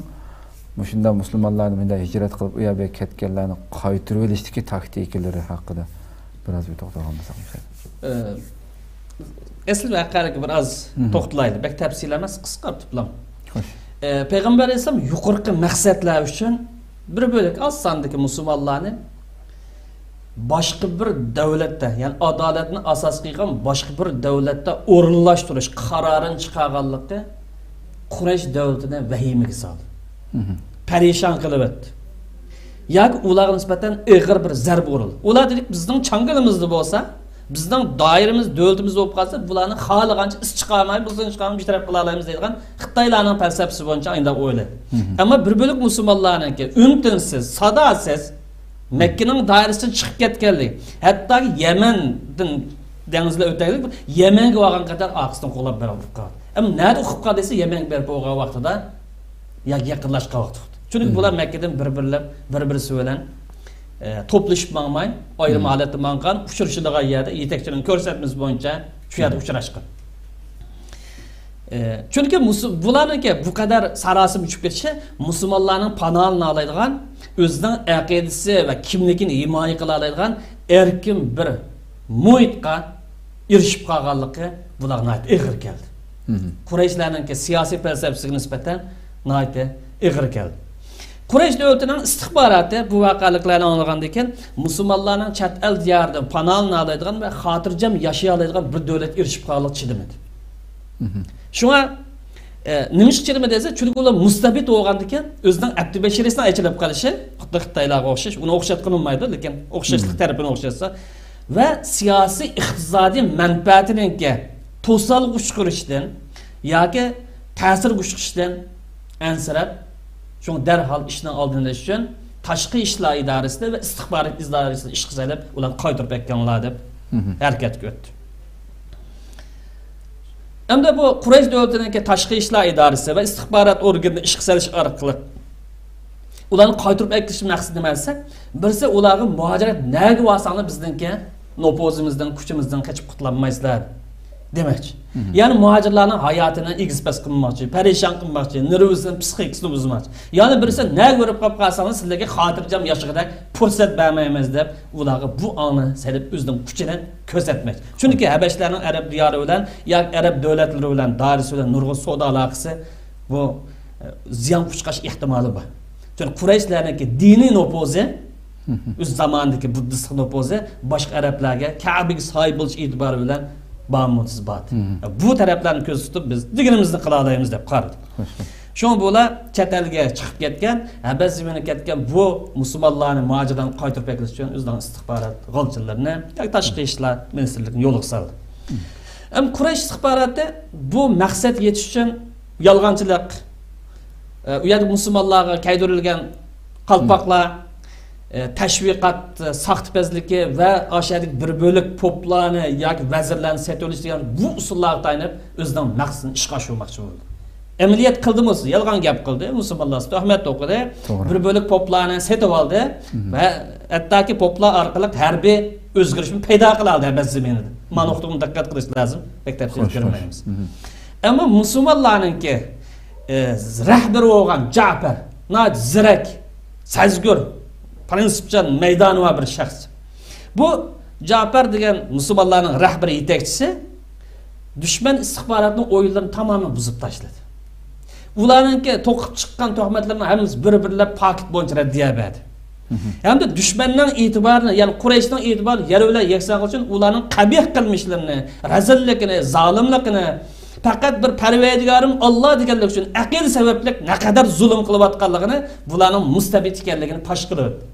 مۇشۇنداق مۇسۇلمانلارنى مۇنداق ھىجرەت قىلىپ ئۇ يەرگە كەتكەنلەرنى قايتۇرۇۋېلىشتىكى تاكتىكىلىرى ھەققىدە بىراز بىر توختالغان بولساق. ئە، ئەسلى ۋەقەلىككە بىر ئاز توختىلايلى. بەك تەپسىلىي ئەمەس، قىسقارتىپلا. خوش. ئە، پەيغەمبەر ئەلەيھىسسالام يۇقىرىقى مەقسەتلەر ئۈچۈن بىر بۆلەك ئاز ساندىكى مۇسۇلمانلارنى باشقا بىر دۆلەتتە، يەنى ئادالەتنى ئاساس قىلغان باشقا بىر دۆلەتتە ئورۇنلاشتۇرۇش قارارىنى چىقارغانلىقى قۇرەيش دۆلىتىنى ۋەھىمىگە سالدى. پەرىشان قىلىۋەتتى. ياكى ئۇلارغا نىسبەتەن ئېغىر بىر زەربە ئۇرۇلدى. ئۇلار دېدى، بىزنىڭ چاڭگىلىمىزدا بولسا، بىزنىڭ دائىرىمىز، دۆلىتىمىز بولۇپ قالسا، بۇلارنى خالىغانچە ئىس چىقارماي، بۇزۇن چىقارماي بىر تەرەپ قىلالايمىز دەيدىغان خىتايلارنىڭ پەلسەپىسى بويىچە ئانداق ئويلىدى. ئەمما بىر بۆلەك مۇسۇلمانلارنىڭكى ئۈن-تىنسىز، ساداسىز، مەككىنىڭ دائىرىسىدىن چىقىپ كەتكەنلىك، ھەتتاكى يەمەندىن دېڭىزلەر ئۆتەلىك، يەمەنگە بارغان قەدەر ئارقىسىدىن قوغلاپ بېرىپ قالدى. ئەمما نەدە ئۇقۇپ قالدى دېسە، يەمەنگە بېرىپ بولغان ۋاقتىدا ياكى يېقىنلاشقان ۋاقتىدا. چۈنكى بۇلار مەككىدىن بىر-بىرلەپ، بىر-بىرسى بىلەن، ئە، توپلىشىپ ماڭماي، ئايرىم ھالەتتە ماڭغان، ئۇچرىشىدىغان يەردە يېتەكچىنىڭ كۆرسەتمىسى بويىچە شۇ يەردە ئۇچراشقان. ئە، چۈنكى مۇسۇ-، بۇلارنىڭكى بۇ قەدەر ساراسىمە ئۇچۇپ كېتىشى مۇسۇلمانلارنىڭ پاناھلىنالايدىغان، ئۆزىنىڭ ئەقىدىسى ۋە كىملىكىنى ھىمايە قىلالايدىغان ئەركىن بىر مۇھىتقا ئېرىشىپ قالغانلىقى بۇلارغا ناھايىتى ئېغىر كەلدى. قۇرەيشلەرنىڭكى سىياسىي پەلسەپىسىگە نىسبەتەن ناھايىتى ئېغىر كەلدى. قۇرەيش دۆلىتىنىڭ ئىستىخباراتى بۇ ۋەقەلىكلەرنى ئاڭلىغاندىن كېيىن، مۇسۇلمانلارنىڭ چەت ئەل دىيارىدىن پاناھلىنالايدىغان ۋە خاتىرجەم ياشىيالايدىغان بىر دۆلەتكە ئېرىشىپ قالغانلىقىغا چىدىمىدى. شۇڭا، ئە، نېمىشقا چىدىمىدى دېسە، چۈنكى ئۇلار مۇستەبىت بولغاندىكىن، ئۆزىنىڭ ئەبدۇ بەشىرىسىنىڭ ئېچىلىپ قېلىشى، خۇددى خىتايلارغا ئوخشاش، ئۇنى ئوخشاتقىلى بولمايدۇ، لېكىن ئوخشاشلىق تەرىپىنى ئوخشاتسا، ۋە سىياسىي، ئىقتىسادىي مەنپەئەتىنىڭكى توسالغۇ ئۇچرىشىدىن ياكى تەسىرگە ئۇچرىشىدىن ئەنسىرەپ، شۇڭا دەرھال ئىشنىڭ ئالدىنى ئېلىش ئۈچۈن تاشقى ئىشلار ئىدارىسىنى ۋە ئىستىخبارات ئىدارىسىنى ئىشقا سېلىپ، ئۇلارنى قايتۇرۇپ ئەككەڭلار دەپ ھەرىكەتكە ئۆتتى. ئەمدى بۇ قۇرەيش دۆلىتىنىڭكى تاشقى ئىشلار ئىدارىسى ۋە ئىستىخبارات ئورگىنىنى ئىشقا سېلىش ئارقىلىق ئۇلارنى قايتۇرۇپ ئەكېلىش مەقسىتى نېمە دېسە، بىرسى ئۇلارغا مۇھاجىرەت نەگە بارساڭلار بىزنىڭكى نوپۇزىمىزدىن، كۈچىمىزدىن قېچىپ قۇتۇلالمايسىلەر دېمەكچى. يەنى مۇھاجىرلارنىڭ ھاياتىنى ئېگىز-پەس قىلماقچى، پەرىشان قىلماقچى، نېرۋىسىنى، پسىخىكىسىنى بۇزماقچى. يەنە بىرسى نەگە بېرىپ قاپ قالساڭلار سىلەرگە خاتىرجەم ياشىغۇدەك پۇرسەت بەرمەيمىز دەپ ئۇلارغا بۇ ئاڭنى سېلىپ ئۆزىنىڭ كۈچىنى كۆرسەتمەكچى. چۈنكى ھەبەشلەرنىڭ ئەرەب دىيارى بىلەن ياكى ئەرەب دۆلەتلىرى بىلەن دائىرىسى بىلەن نۇرغۇن سودا ئالاقىسى بۇ، ئە، زىيانغا ئۇچراش ئېھتىمالى بار. چۈنكى قۇرەيشلەرنىڭكى دىنىي نوپۇزى، ئۆز زامانىدىكى بۇددىستلىق نوپۇزى باشقا ئەرەبلەرگە كەبىگە ساھىب بولۇش ئېتىبارى بىلەن بارمۇ بار. بۇ تەرەپلەرنى كۆزدە تۇتۇپ بىز دېگىنىمىزنى قىلالايمىز دەپ قارىدى. شۇڭا بۇلار چەت ئەلگە چىقىپ كەتكەن، ھەبەش زېمىنىگە كەتكەن بۇ مۇسۇلمانلارنى، مۇھاجىرلارنى قايتۇرۇپ ئەكېلىش ئۈچۈن ئۆزىنىڭ ئىستىخبارات غالچىلىرىنى ياكى تاشقى ئىشلار مىنىستىرلىكىنى يولغا سالدى. ئەمما قۇرەيش ئىستىخباراتى بۇ مەقسەتكە يېتىش ئۈچۈن يالغانچىلىق، ئە، ئۇ يەردە مۇسۇلمانلارغا كىيدۈرۈلگەن قالپاقلار، ئە، تەشۋىقات، ئە، ساختىپەزلىكى ۋە ئاشۇ يەردىكى بىر بۆلەك پوپلارنى ياكى ۋەزىرلەرنى سېتىۋېلىش دېگەن بۇ ئۇسۇللارغا تايىنىپ ئۆزىنىڭ مەقسىتىنى ئىشقا ئاشۇرماقچى بولدى. ئەمەلىيەت قىلدىمۇ، يالغان گەپ قىلدى، مۇسۇلمانلار تۆھمەت توقۇدى، بىر بۆلەك پوپلارنى سېتىۋالدى ۋە ھەتتاكى پوپلار ئارقىلىق ھەربىي ئۆزگىرىشنى پەيدا قىلالايدۇ ھەبەش زېمىنىدە. مانا نۇقتىغا دىققەت قىلىش لازىم. مەكتەپتىن كۆرمەيمىز. ئەمما مۇسۇلمانلارنىڭكى، ئە، رەھبىرى بولغان جەپەر ناھايىتى زېرەك، سەزگۈر، پىرىنسىپچان، مەيدانى بار بىر شەخس. بۇ جەپەر دېگەن مۇسۇلمانلارنىڭ رەھبىرى، يېتەكچىسى دۈشمەن ئىستىخباراتنىڭ ئويۇنلىرىنى تامامەن بۇزۇپ تاشلىدى. ئۇلارنىڭكى توقۇپ چىققان تۆھمەتلىرىنىڭ ھەممىسى بىر-بىرلەپ پاكىت بويىچە رەددىيە بەردى. ھەمدە دۈشمەننىڭ ئېتىبارىنى، يەنى قۇرەيشنىڭ ئېتىبارىنى يەر بىلەن يەكسان قىلىش ئۈچۈن ئۇلارنىڭ قەبىھ قىلمىشلىرىنى، رەزىللىكىنى، زالىملىقىنى، پەقەت بىر پەرۋەردىگارىم ئاللا دېگەنلىك ئۈچۈن ئەقىدە سەۋەبلىك نەقەدەر زۇلۇم قىلىۋاتقانلىقىنى، بۇلارنىڭ مۇستەبىت ئىكەنلىكىنى پاش قىلىۋەتتى.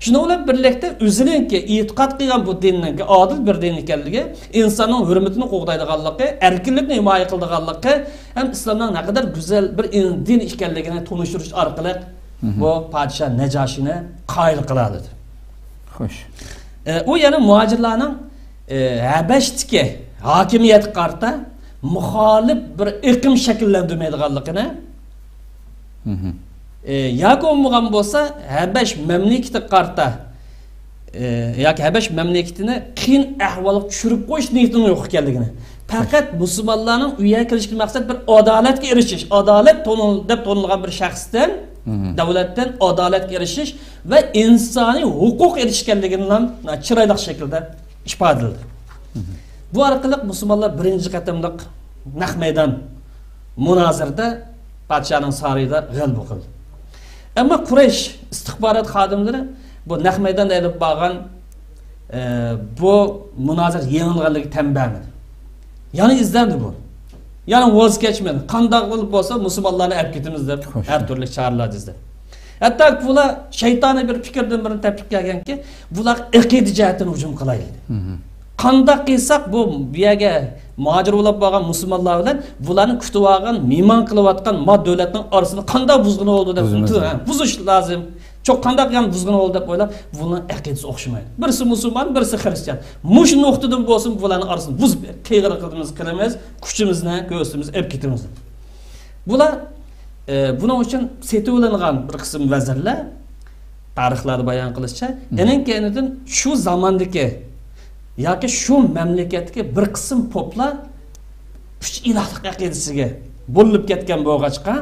شۇنىڭ بىلەن بىرلىكتە ئۆزىنىڭكى ئېتىقاد قىلغان بۇ دىننىڭكى ئادىل بىر دىن ئىكەنلىكى، ئىنساننىڭ ھۆرمىتىنى قوغدايدىغانلىقى، ئەركىنلىكنى ھىمايە قىلىدىغانلىقى ھەم ئىسلامنىڭ نەقەدەر گۈزەل بىر ئىن-، دىن ئىكەنلىكىنى تونۇشتۇرۇش ئارقىلىق بۇ پادىشاھ نەجاشىنى قايىل قىلالىدى. خوش. ئە، ئۇ يەنە مۇھاجىرلارنىڭ، ئە، ھەبەشتىكى ھاكىمىيەتكە قارىتا مۇخالىپ بىر ئېقىم شەكىللەندۈرمەيدىغانلىقىنى، ئە، ياكى بولمىغان بولسا ھەبەش مەملىكىتىگە قارىتا، ئە، ياكى ھەبەش مەملىكىتىنى قىيىن ئەھۋالغا چۈشۈرۈپ قويۇش نىيىتىنىڭ يوق ئىكەنلىكىنى، پەقەت مۇسۇلمانلارنىڭ ئۇ يەرگە كېلىشتىكى مەقسەت بىر ئادالەتكە ئېرىشىش، ئادالەت تونۇل-، دەپ تونۇلغان بىر شەخستىن، دۆلەتتىن ئادالەتكە ئېرىشىش ۋە ئىنسانىي ھوقۇق ئېرىشىش ئىكەنلىكىنى چىرايلىق شەكىلدە ئىپادىلىدى. بۇ ئارقىلىق مۇسۇلمانلار بىرىنچى قېتىملىق نەق مەيدان مۇنازىرىدە پادىشاھنىڭ سارىيىدا غەلىبە قىلدى. ئەمما قۇرەيش ئىستىخبارات خادىملىرى بۇ نەق مەيداندا ئېلىپ بارغان، ئە، بۇ مۇنازىرە يېڭىلغانلىقىغا تەن بەرمىدى. يەنە ئىزدەندى بۇ. يەنە ۋاز كەچمىدى. قانداق قىلىپ بولسا مۇسۇلمانلارنى ئەپ كېتىمىز دەپ ھەر تۈرلۈك چارىلەرنى ئىزدەپ. ھەتتا بۇلار شەيتانىي بىر پىكىردىن بىرنى تېپىپ كەلگەنكى، بۇلار ئەقىدە جەھەتتىن ھۇجۇم قىلايلى. قانداق قىلساق بۇ، بۇ يەرگە مۇھاجىر بولۇپ بارغان مۇسۇلمانلار بىلەن بۇلارنى كۈتۈۋالغان، مېھمان قىلىۋاتقان ما دۆلەتنىڭ ئارىسىنى قانداق بۇزغىلى بولىدۇ دەپ، ھە، بۇزۇش لازىم. چوق قانداق يەنى بۇزغىلى بولىدۇ دەپ ئويلاپ، بۇلارنىڭ ئەقىدىسى ئوخشىمايدۇ. بىرسى مۇسۇلمان، بىرسى خرىستىيان. مۇشۇ نۇقتىدىن بولسۇن بۇلارنىڭ ئارىسىنى بۇزۇپ، قىيغىرىقىمىزنى قىلىمىز، كۈچىمىزنى كۆرسىتىمىز، ئېلىپ كېتىمىز. بۇلار، ئە، بۇنىڭ ئۈچۈن سېتىۋېلىنغان بىر قىسىم ۋەزىرلەر، تارىخلاردا بايان قىلىشىچە، ئېنىڭ كەينىدىن شۇ زاماندىكى ياكى شۇ مەملىكەتتىكى بىر قىسىم پوپلار ئۈچ ئىلاھلىق ئەقىدىسىگە بۆلۈنۈپ كەتكەن بولغاچقا،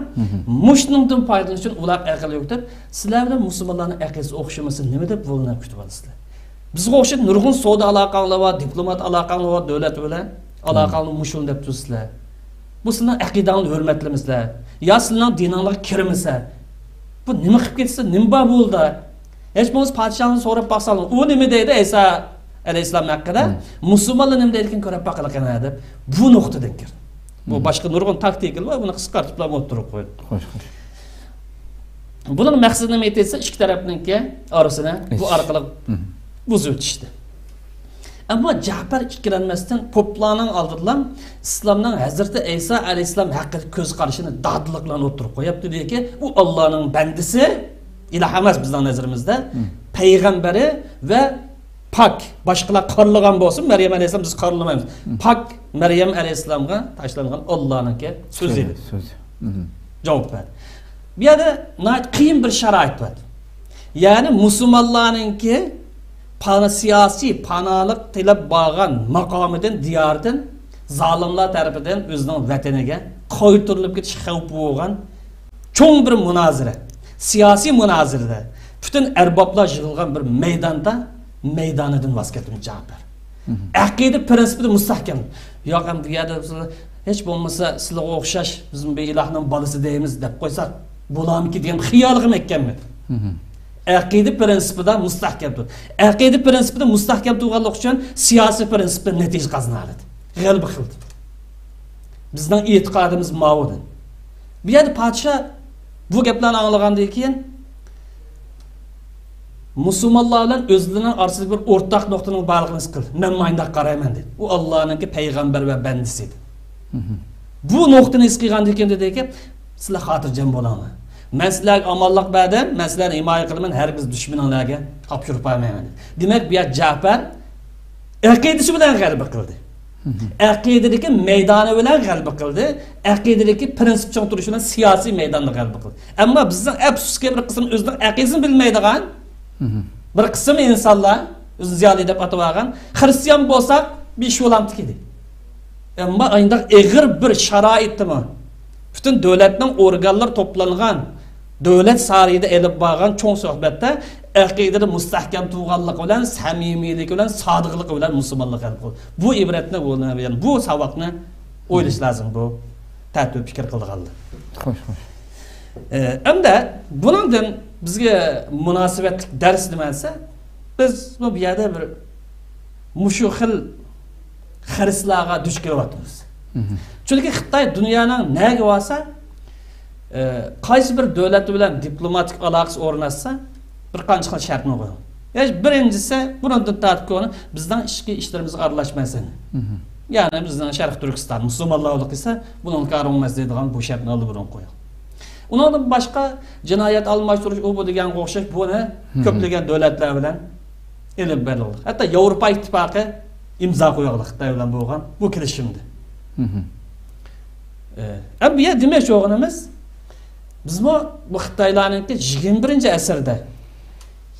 مۇشۇنىڭدىن پايدىلىنىش ئۈچۈن ئۇلار ئەقىل يۆگىتىپ، سىلەر بىلەن مۇسۇلمانلارنىڭ ئەقىدىسى ئوخشىمىسا نېمە دەپ بۇلارنى كۈتۈۋالىسىلەر؟ بىزگە ئوخشاش نۇرغۇن سودا ئالاقەڭلار بار، دىپلومات ئالاقەڭلار بار، دۆلەت بىلەن ئالاقەڭلار مۇشۇنى دەپ تۇرىسىلەر. بۇ سىلەرنىڭ ئەقىدەڭلارنى ھۆرمەتلىمىسىلەر؟ يا سىلەرنىڭ دىنىڭلارغا كىرمىسە؟ بۇ نېمە قىلىپ كېتىسىلەر؟ نېمە بار بۇلاردا؟ ھېچ بولمىسا پادىشاھنى سوراپ باقساڭلار، ئۇ نېمە دەيدۇ ئەيسا ئەلەيھىسسالام ھەققىدە؟ مۇسۇلمانلار نېمە دەيدىكىن كۆرۈپ باقىلى قېنى دەپ بۇ نۇقتىدىن كىردى. بۇ باشقا نۇرغۇن تاكتىكىلار بار، بۇنى قىسقارتىپلا ئوتتۇرىغا قويدۇم. خوش، خوش. بۇنىڭ مەقسىتى نېمە دېسە، ئىككى تەرەپنىڭكى ئارىسىنى بۇ ئارقىلىق بۇزۇۋېتىشتى. ئەمما جەپەر ئىككىلەنمەستىن پوپلارنىڭ ئالدىدىلا ئىسلامنىڭ ھەزرىتى ئەيسا ئەلەيھىسسالام ھەققىدىكى كۆز قارىشىنى دادىللىق بىلەن ئوتتۇرىغا قويۇپتۇ، دېدىكى، ئۇ ئاللانىڭ بەندىسى، ئىلاھ ئەمەس بىزنىڭ نەزىرىمىزدە، پەيغەمبىرى ۋە پاك، باشقىلار قارىلىغان بولسۇن، مەريەم ئەلەيھىسسالام بىز قارىلىمايمىز. پاك مەريەم ئەلەيھىسسالامغا تاشلانغان ئاللانىڭكى سۆزى ئىدى. سۆزى. جاۋاب بەردى. بۇ يەردە ناھايىتى قىيىن بىر شارائىت بار. يەنى مۇسۇلمانلارنىڭكى پانا-، سىياسىي پاناھلىق تىلەپ بارغان ماقامىدىن، دىيارىدىن زالىملار تەرىپىدىن ئۆزىنىڭ ۋەتىنىگە قايتۇرۇلۇپ كېتىش خەۋپى بولغان چوڭ بىر مۇنازىرە، سىياسىي مۇنازىرىدە پۈتۈن ئەربابلار يىغىلغان بىر مەيداندا مەيدانىدىن ۋاز كەچتى جەپەر. ئەقىدە پىرىنسىپىدا مۇستەھكەم. ياق، ئەمدى بۇ يەردە بىز ھېچ بولمىسا سىلىغا ئوخشاش بىزمۇ بىر ئىلاھنىڭ بالىسى دەيمىز دەپ قويساق بولارمىكىن دېگەن خىيالىغىمۇ يەتكەنمىدى. ئەقىدە پىرىنسىپىدا مۇستەھكەم تۇر. ئەقىدە پىرىنسىپىدا مۇستەھكەم تۇرغانلىقى ئۈچۈن سىياسىي پىرىنسىپتا نەتىجە قازىنالىدى. غەلىبە قىلدى. بىزنىڭ ئېتىقادىمىز ماۋۇدىن. بۇ يەردە پادىشاھ بۇ گەپلەرنى ئاڭلىغاندىن كېيىن، مۇسۇلمانلار بىلەن ئۆزلىرىنىڭ ئارىسىدىكى بىر ئورتاق نۇقتىنىڭ بارلىقىنى ھېس قىلدى. مەن مانداق قارايمەن، دېدى. ئۇ ئاللانىڭكى پەيغەمبەر ۋە بەندىسى ئىدى. بۇ نۇقتىنى ھېس قىلغاندىن كېيىن دېدىكى، سىلەر خاتىرجەم بولۇڭلار. مەن سىلەرگە ئامانلىق بەردىم، مەن سىلەرنى ھىمايە قىلىمەن، ھەرگىز دۈشمىنىڭلارغا تاپشۇرۇپ بەرمەيمەن، دېدى. دېمەك، بۇ يەردە جەپەر ئەقىدىسى بىلەن غەلىبە قىلدى. ئەقىدىدىكى مەيدانى بىلەن غەلىبە قىلدى. ئەقىدىدىكى پىرىنسىپ چىڭ تۇرۇشى بىلەن سىياسىي مەيداندا غەلىبە قىلدى. ئەمما بىزنىڭ ئەپسۇسكى بىر قىسىم ئۆزىنىڭ ئەقىدىسىنى بىلمەيدىغان بىر قىسىم ئىنسانلار، ئۆزىنى زىيالىي دەپ ئاتاۋالغان، خىرىستىيان بولساق بىر ئىش بولامتىكىدى. ئەمما ئانداق ئېغىر بىر شارائىتتىمۇ پۈتۈن دۆلەتنىڭ ئورگانلىرى توپلانغان دۆلەت سارىيىدا ئېلىپ بارغان چوڭ سۆھبەتتە ئەقىدىدە مۇستەھكەم تۇرغانلىقى بىلەن، سەمىمىيلىكى بىلەن، سادىقلىقى بىلەن مۇسۇلمانلار غەلىبە قىلدى. بۇ ئىبرەتنى، بۇ، يەنى بۇ ساۋاقنى ئويلىشى لازىم بۇ تەتۈر پىكىر قىلىدىغانلار. خوش، خوش. ئە، ئەمدى بۇنىڭدىن بىزگە مۇناسىۋەتلىك دەرس نېمە دېسە، بىز بۇ يەردە بىر مۇشۇ خىل خىرىسلارغا دۇچ كېلىۋاتىمىز. چۈنكى خىتاي دۇنيانىڭ نەگە بارسا، ئە، قايسى بىر دۆلەت بىلەن دىپلوماتىك ئالاقىسى ئورناتسا، بىر قانچە خىل شەرتنى قويغان. ھېچ بىرىنچىسى، بۇرۇندىن تارتىپ كۆرۈنۈپ، بىزنىڭ ئىچكى ئىشلىرىمىزغا ئارىلاشمايسەن. يەنى بىزنىڭ شەرقىي تۈركىستان مۇسۇلمانلار بولۇپ قالسا، بۇنىڭغا كارىڭ ئەمەس دەيدىغان بۇ شەرتنى ئاللىبۇرۇن قويغان. ئۇنىڭدىن باشقا جىنايەت ئالماشتۇرۇش، ئۇ بۇ دېگەنگە ئوخشاش بۇنى كۆپلىگەن دۆلەتلەر بىلەن ئېلىپ بېرىلدى. ھەتتا ياۋروپا ئىتتىپاقى ئىمزا قويغانلىق خىتاي بىلەن بولغان بۇ كېلىشىمدە. ئە، ئەمما بۇ يەردە دېمەكچى بولغىنىمىز، بىزمۇ بۇ خىتايلارنىڭكى يىگىرمە بىرىنچى ئەسىردە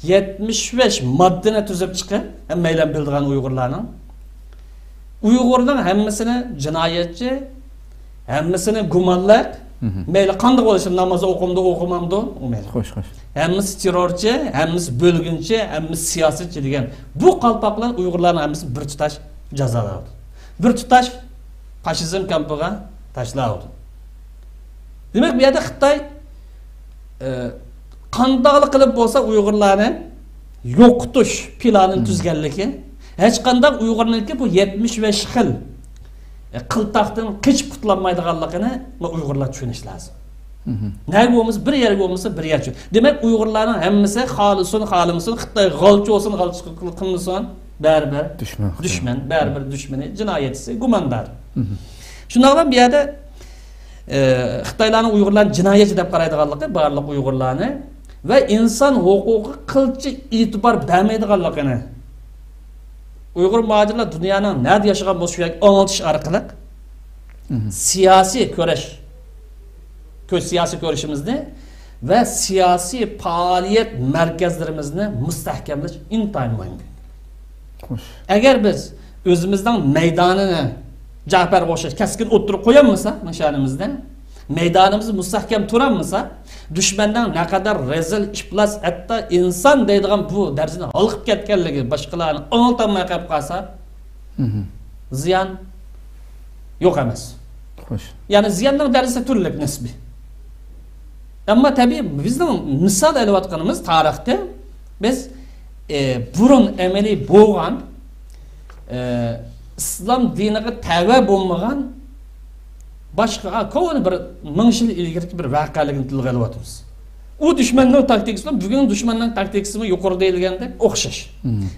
يەتمىش بەش ماددىنى تۈزۈپ چىقىپ، ھەممەيلەن بىلىدىغان ئۇيغۇرلارنىڭ، ئۇيغۇرنىڭ ھەممىسىنى جىنايەتچى، ھەممىسىنى گۇمانلىق، مەيلى قانداق بولۇشى، ناماز ئوقۇمدۇ، ئوقۇمامدۇ، ئۇ مەيلى. خوش، خوش. ھەممىسى تېررورچى، ھەممىسى بۆلگۈنچى، ھەممىسى سىياسەتچى دېگەن بۇ قالپاق بىلەن ئۇيغۇرلارنىڭ ھەممىسىنى بىر تۇتاش جازالاۋاتىدۇ. بىر تۇتاش فاشىزم كامپىغا تاشلاۋاتىدۇ. دېمەك، بۇ يەردە خىتاي، ئە، قانداقلا قىلىپ بولسا ئۇيغۇرلارنى يوقىتىش پىلانىنى تۈزگەنلىكى، ھېچقانداق ئۇيغۇرنىڭكى بۇ يەتمىش بەش خىل، ئە، قىلتاقتىن قېچىپ قۇتۇلالمايدىغانلىقىنى ئۇيغۇرلار چۈشىنىشى لازىم. نەگە بولمىسا، بىر يەرگە بولمىسا، بىر يەر چۈشۈن. دېمەك، ئۇيغۇرلارنىڭ ھەممىسى خالىسۇن، خالىمىسۇن، خىتاي غالچى بولسۇن، غالچىلىق قىلمىسۇن، بەرىبىر دۈشمەن، خىتاي. دۈشمەن، بەرىبىر دۈشمىنى، جىنايەتچىسى، گۇماندار. شۇنداقلا بۇ يەردە، ئە، خىتايلارنىڭ ئۇيغۇرلارنى جىنايەتچى دەپ قارايدىغانلىقى، بارلىق ئۇيغۇرلارنى ۋە ئىنسان ھوقۇقىغا قىلچە ئېتىبار بەرمەيدىغانلىقىنى، ئۇيغۇر مۇھاجىرلار دۇنيانىڭ نەدە ياشىغان بولسا شۇ يەرگە ئاڭلىتىش ئارقىلىق سىياسىي كۈرەش، كۆ-، سىياسىي كۈرىشىمىزنى ۋە سىياسىي پائالىيەت مەركەزلىرىمىزنى مۇستەھكەملەش ئىنتايىن مۇھىم. خوش. ئەگەر بىز ئۆزىمىزنىڭ مەيدانىنى جەپەرگە ئوخشاش كەسكىن ئوتتۇرىغا قويالمىساق، نىشانىمىزنى، مەيدانىمىزدا مۇستەھكەم تۇرالمىساق، دۈشمەننىڭ نەقەدەر رەزىل، ئىپلاس، ھەتتا ئىنسان دەيدىغان بۇ دەرىجىدە ھالقىپ كەتكەنلىكى باشقىلارنى ئاڭلىتالماي قېلىپ قالسا، زىيان يوق ئەمەس. خوش. يەنى زىياننىڭ دەرىجىسى تۈرلۈك، نىسبىي. ئەمما تەبىئىي بىزنىڭ مىسال ئېلىۋاتقىنىمىز تارىختىن بىز، ئى، بۇرۇن ئەمەلىي بولغان، ئى، ئىسلام دىنىغا تەۋە بولمىغان باشقا كونا بىر مىڭ يىل ئىلگىرىكى بىر ۋەقەلىكنى تىلغا ئېلىۋاتىمىز. ئۇ دۈشمەننىڭ تاكتىكىسى بىلەن بۈگۈنكى دۈشمەننىڭ تاكتىكىسىمۇ يۇقىرىدا دېيىلگەندەك ئوخشاش.